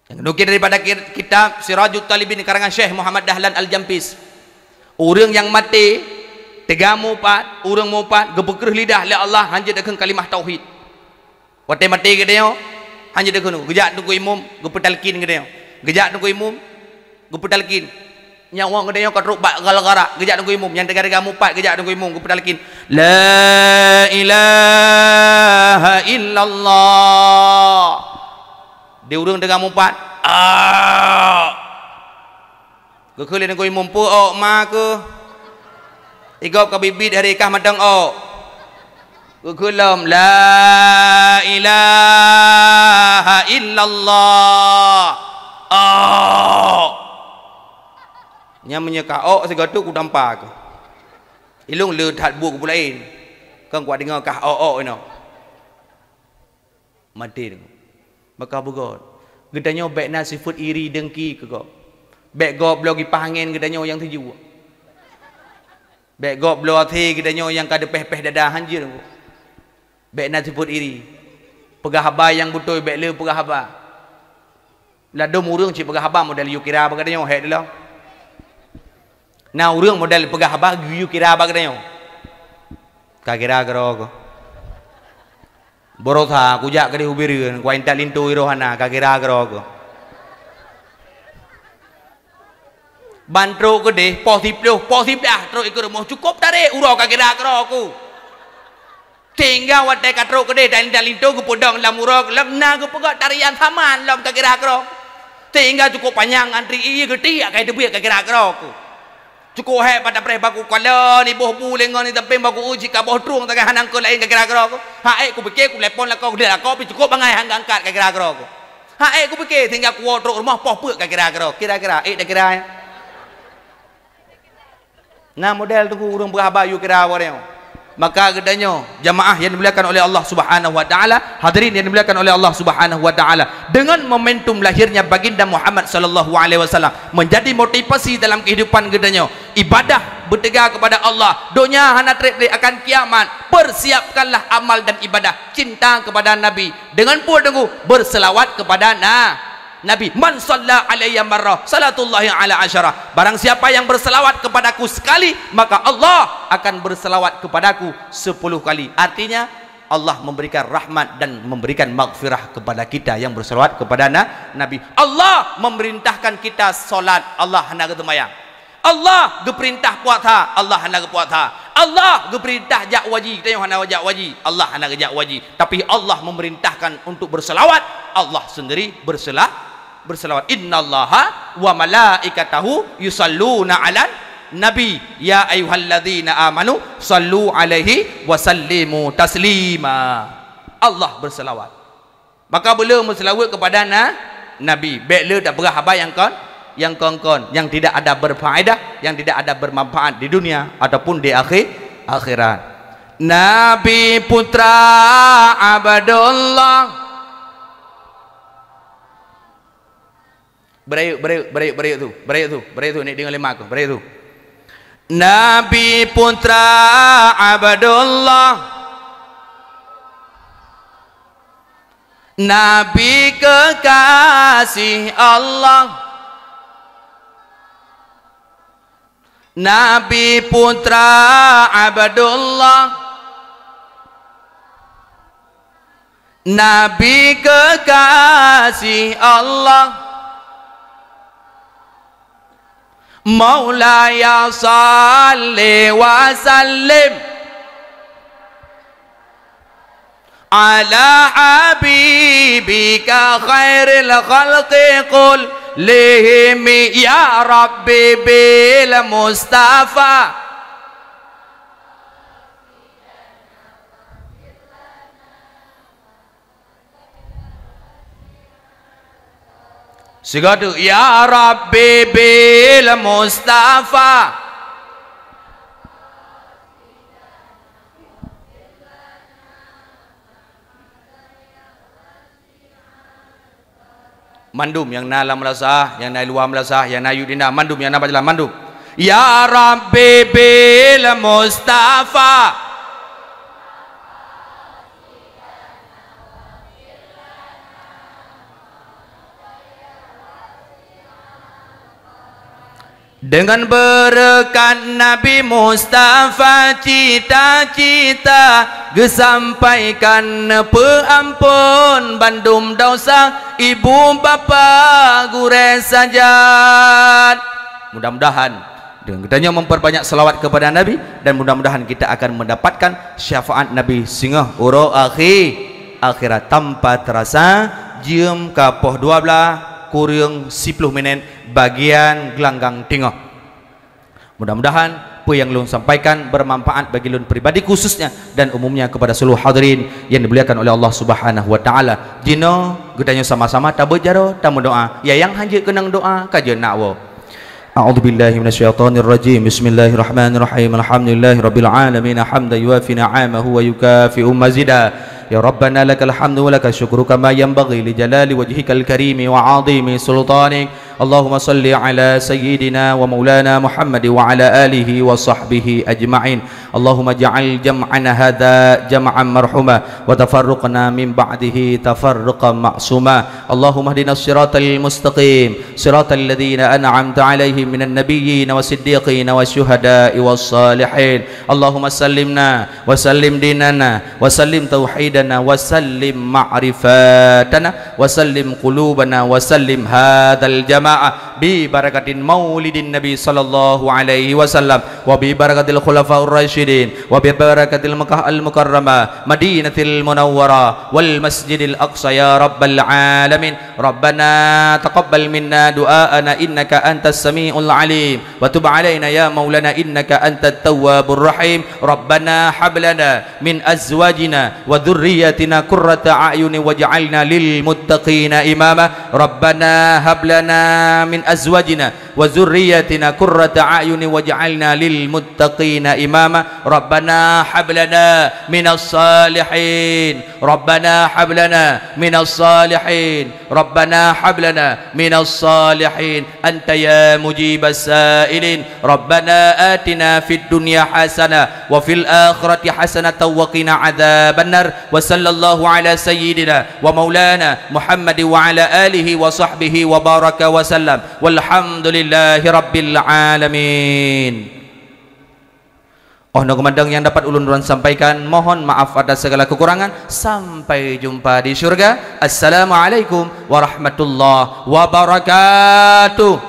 nyang geunukil daripada ki-, kitab Sirajut Talibin karangan Syekh Muhammad Dahlan Al-Jampis. Ureuëng nyang maté, teuga meuupat, ureuëng meuupat, geupeukreueh lidah lé Allah, hana jeuet takheun kalimah tauhid. Watée maté geutanyoe, hana jeuet takheun, geujak Teungku Imum, geupeutalkin geutanyoe. Geujak Teungku Imum, geupeutalkin. Nyawa geutanyoe ka trok bak gal-gara, geujak Teungku Imum, nyang teuga-teuga meuupat, geujak Teungku Imum, geupeutalkin, "La ilaha illallah." Di ureuëng teuga meuupat, "Ah!" Geukheun lé Teungku Imum, "Peue ôk ma keuh?" Igob ka biet-biet hari kah mantong ôk. Geukheun lom, "La ilaha illallah." Ôk. Nyan meunyoe ka ôk sigoe teuk kutampa keuh. Ilôn le that buet kupeulaén. Kon kudeungoe kah ôk-ôk inoe. Maté deungoe. Maka beugöt. Geutanyoe bék na sifeuet iri deungki keu gob. Bék gob bloe kipaih angén geutanyoe nyang teujuek. Bék gob bloe até geutanyoe nyang ka deupéh-péh dada, hanjeuet. Bék na sifeuet iri. Peugah haba nyang beutôi, bék le peugah haba. Ladôm ureuëng cit peugah haba model yue kira bak geutanyoe, hék deuh lom. Na ureuëng model peugah haba yue kira bak geutanyoe. Ka kira keudroe keuh. Baroesa kujak keudeh u Bireuen, kuintat linto i roh hana, ka kira keudroe keuh. Ban trok keudeh, poh siplôh, poh siblaih trok i keu rumoh, cukôp tarek uroe ka kira keudroe keuh. Sehingga watée ka trok keudeh dan, dan linto geupeudong lam uroe, lam na geupeugah tarian saman lom ka kira keudroe. Sehingga cukôp panyang antri, ié geuti akai teubiet ka kira keudroe keuh. Cukôp hék bak tapreh baku kalon, iboh bu lé ngon, i sampéng baku uji ka boh trueng sagai hana keu laén ka kira keudroe keuh. Hak ék kupike kutelepon lakoe, kudeh lakoe pih cukôp bangai hana angkat ka kira keudroe keuh. Hak ék kupike sehingga kuwoe trok rumoh poh peuet ka kira keudroe. Kira-kira, ék takira, ya? Na model teungku ureuëng peugah haba yue kira awak nyoe. Maka geutanyoe, jamaah yang dimuliakan oleh Allah Subhanahu wa taala, hadirin yang dimuliakan oleh Allah Subhanahu wa taala, dengan momentum lahirnya baginda Muhammad sallallahu alaihi wasallam menjadi motivasi dalam kehidupan geutanyoe. Ibadah beuteuga kepada Allah, donya hana treb-treb akan kiamat. Persiapkanlah amal dan ibadah cinta kepada Nabi dengan peue teungku? Berselawat kepada na Nabi, "Man shalla alayya marrah, salatullahi ala asyarah." Barang siapa yang berselawat kepadaku sekali, maka Allah akan berselawat kepadaku sepuluh kali. Artinya, Allah memberikan rahmat dan memberikan maghfirah kepada kita yang berselawat kepada na-, Nabi. Allah memerintahkan kita salat, Allah hana geuseumayang. Allah geupeurintah puasa, Allah hana geupuasa. Allah geupeurintah jak haji, tanyoe hana jak haji, Allah hana geujak haji. Tapi Allah memerintahkan untuk berselawat, Allah sendiri bersela-, berselawat. "Innallaha wa malaikatahu yusalluna 'alan nabi, ya ayyuhalladzina amanu sallu 'alaihi wa sallimu taslima." Allah berselawat. Maka beu le meuseulaweuet keupada na-, Nabi. Bék le tapeugah haba nyang kon, nyang kon-kon, nyang tidak ada berfaedah, nyang tidak ada bermanfaat di dunia ataupun di akhi-, akhirat. Nabi putra Abdullah. Beurayeuk, beurayeuk, beurayeuk, beurayeuk tu. Beurayeuk tu, beurayeuk tu, nek deungoe lé mak aku. Beurayeuk tu. Nabi putra Abdullah. Nabi kekasih Allah. Nabi putra Abdullah. Nabi kekasih Allah. Maulaya salli wa sallim ala habibika khairil khalqi kullihim, ya Rabbi bil Mustafa. Sigoe teuk, "Ya Rabbi bil Mustafa." Mandum nyang na lam madrasah, nyang na luwa madrasah, nyang na yue dinda, mandum nyang na bak jalan, mandum. "Ya Rabbi bil Mustafa." Deungon beureukat Nabi Mustafa, cita-cita geusampaikan, neupeuamphon bandum desya ibu bapa gurée sajat. Mudah-mudahan dengan geutanyoe memperbanyak salawat kepada Nabi, dan mudah-mudahan kita akan mendapatkan syafaat Nabi singoh uroe akhi-, akhirat. Tanpa terasa, jeuem ka poh dua blaih kureueng siploh minét bagian geulanggang teungoh. Mudah-mudahan peue nyang lôn sampaikan bermanfaat bagi lôn pribadi khususnya dan umumnya kepada seluruh hadirin yang dimuliakan oleh Allah Subhanahu wa Ta'ala. Jinoe geutanyoe sama-sama tabeuet jaroe, tameudoa. Ya nyang hanjeuet keunong doa, ka jeuet nak woe. A'udzubillahi minasyaitonirrajim. Bismillahirrahmanirrahim. Alhamdulillahirabbil alamin. Hamdan yuwafi ni'amahu wa yukafi'u mazida. Ya Rabbana lakal hamdu wa lakal syukru kama yanbaghi li jalali wajhikal karimi wa 'azimi sultanik. Allahumma salli ala sayyidina wa maulana Muhammad wa ala alihi wa sahbihi ajma'in. Allahumma ja'al jam'ana hadza jam'an marhuma wa tafarruqana min ba'dihi tafarruqan ma'suma. Allahumma ihdinas siratal mustaqim, siratal ladzina an'amta 'alaihim minan nabiyyin was siddiqin was syuhada'i was salihin. Allahumma sallimna wa sallim dinana wa sallim tauhidana wa sallim ma'rifatana wa sallim qulubana wa sallim hadzal jama'ah bi barakatin maulidin Nabi sallallahu alaihi wasallam wa bi barakatil khulafaur rasyidin wa bi barakatil Makkah al Mukarramah Madinatil Munawwarah wal Masjidil Aqsa ya rabbal alamin. Rabbana taqabbal minna du'aana innaka antas samiul alim. Wa tub alaina ya maulana innaka antat tawwabur rahim. Rabbana hab lana min azwajina wa dzurriyyatina qurrata a'yuni waj'alna lil muttaqina imama. Rabbana hab lana min azwajina wa dzurriyyatina qurrata a'yuni waj'alna lil muttaqina imama. Rabbana hab lana minas salihin. Rabbana hab lana minas salihin. Rabbana hab lana minas salihin. Anta ya mujibas sailin. Rabbana atina fid dunya hasanah wa fil akhirati hasanatan wa qina adzabannar. Wa sallallahu ala sayyidina wa maulana Muhammad wa ala alihi wa sahbihi wa baraka wa sallam. Walhamdulillahi rabbil alamin. Oh, nyoe keumandang nyang dapat ulôn droen sampaikan. Mohon maaf atas segala kekurangan. Sampai jumpa di syurga. Assalamualaikum warahmatullahi wabarakatuh.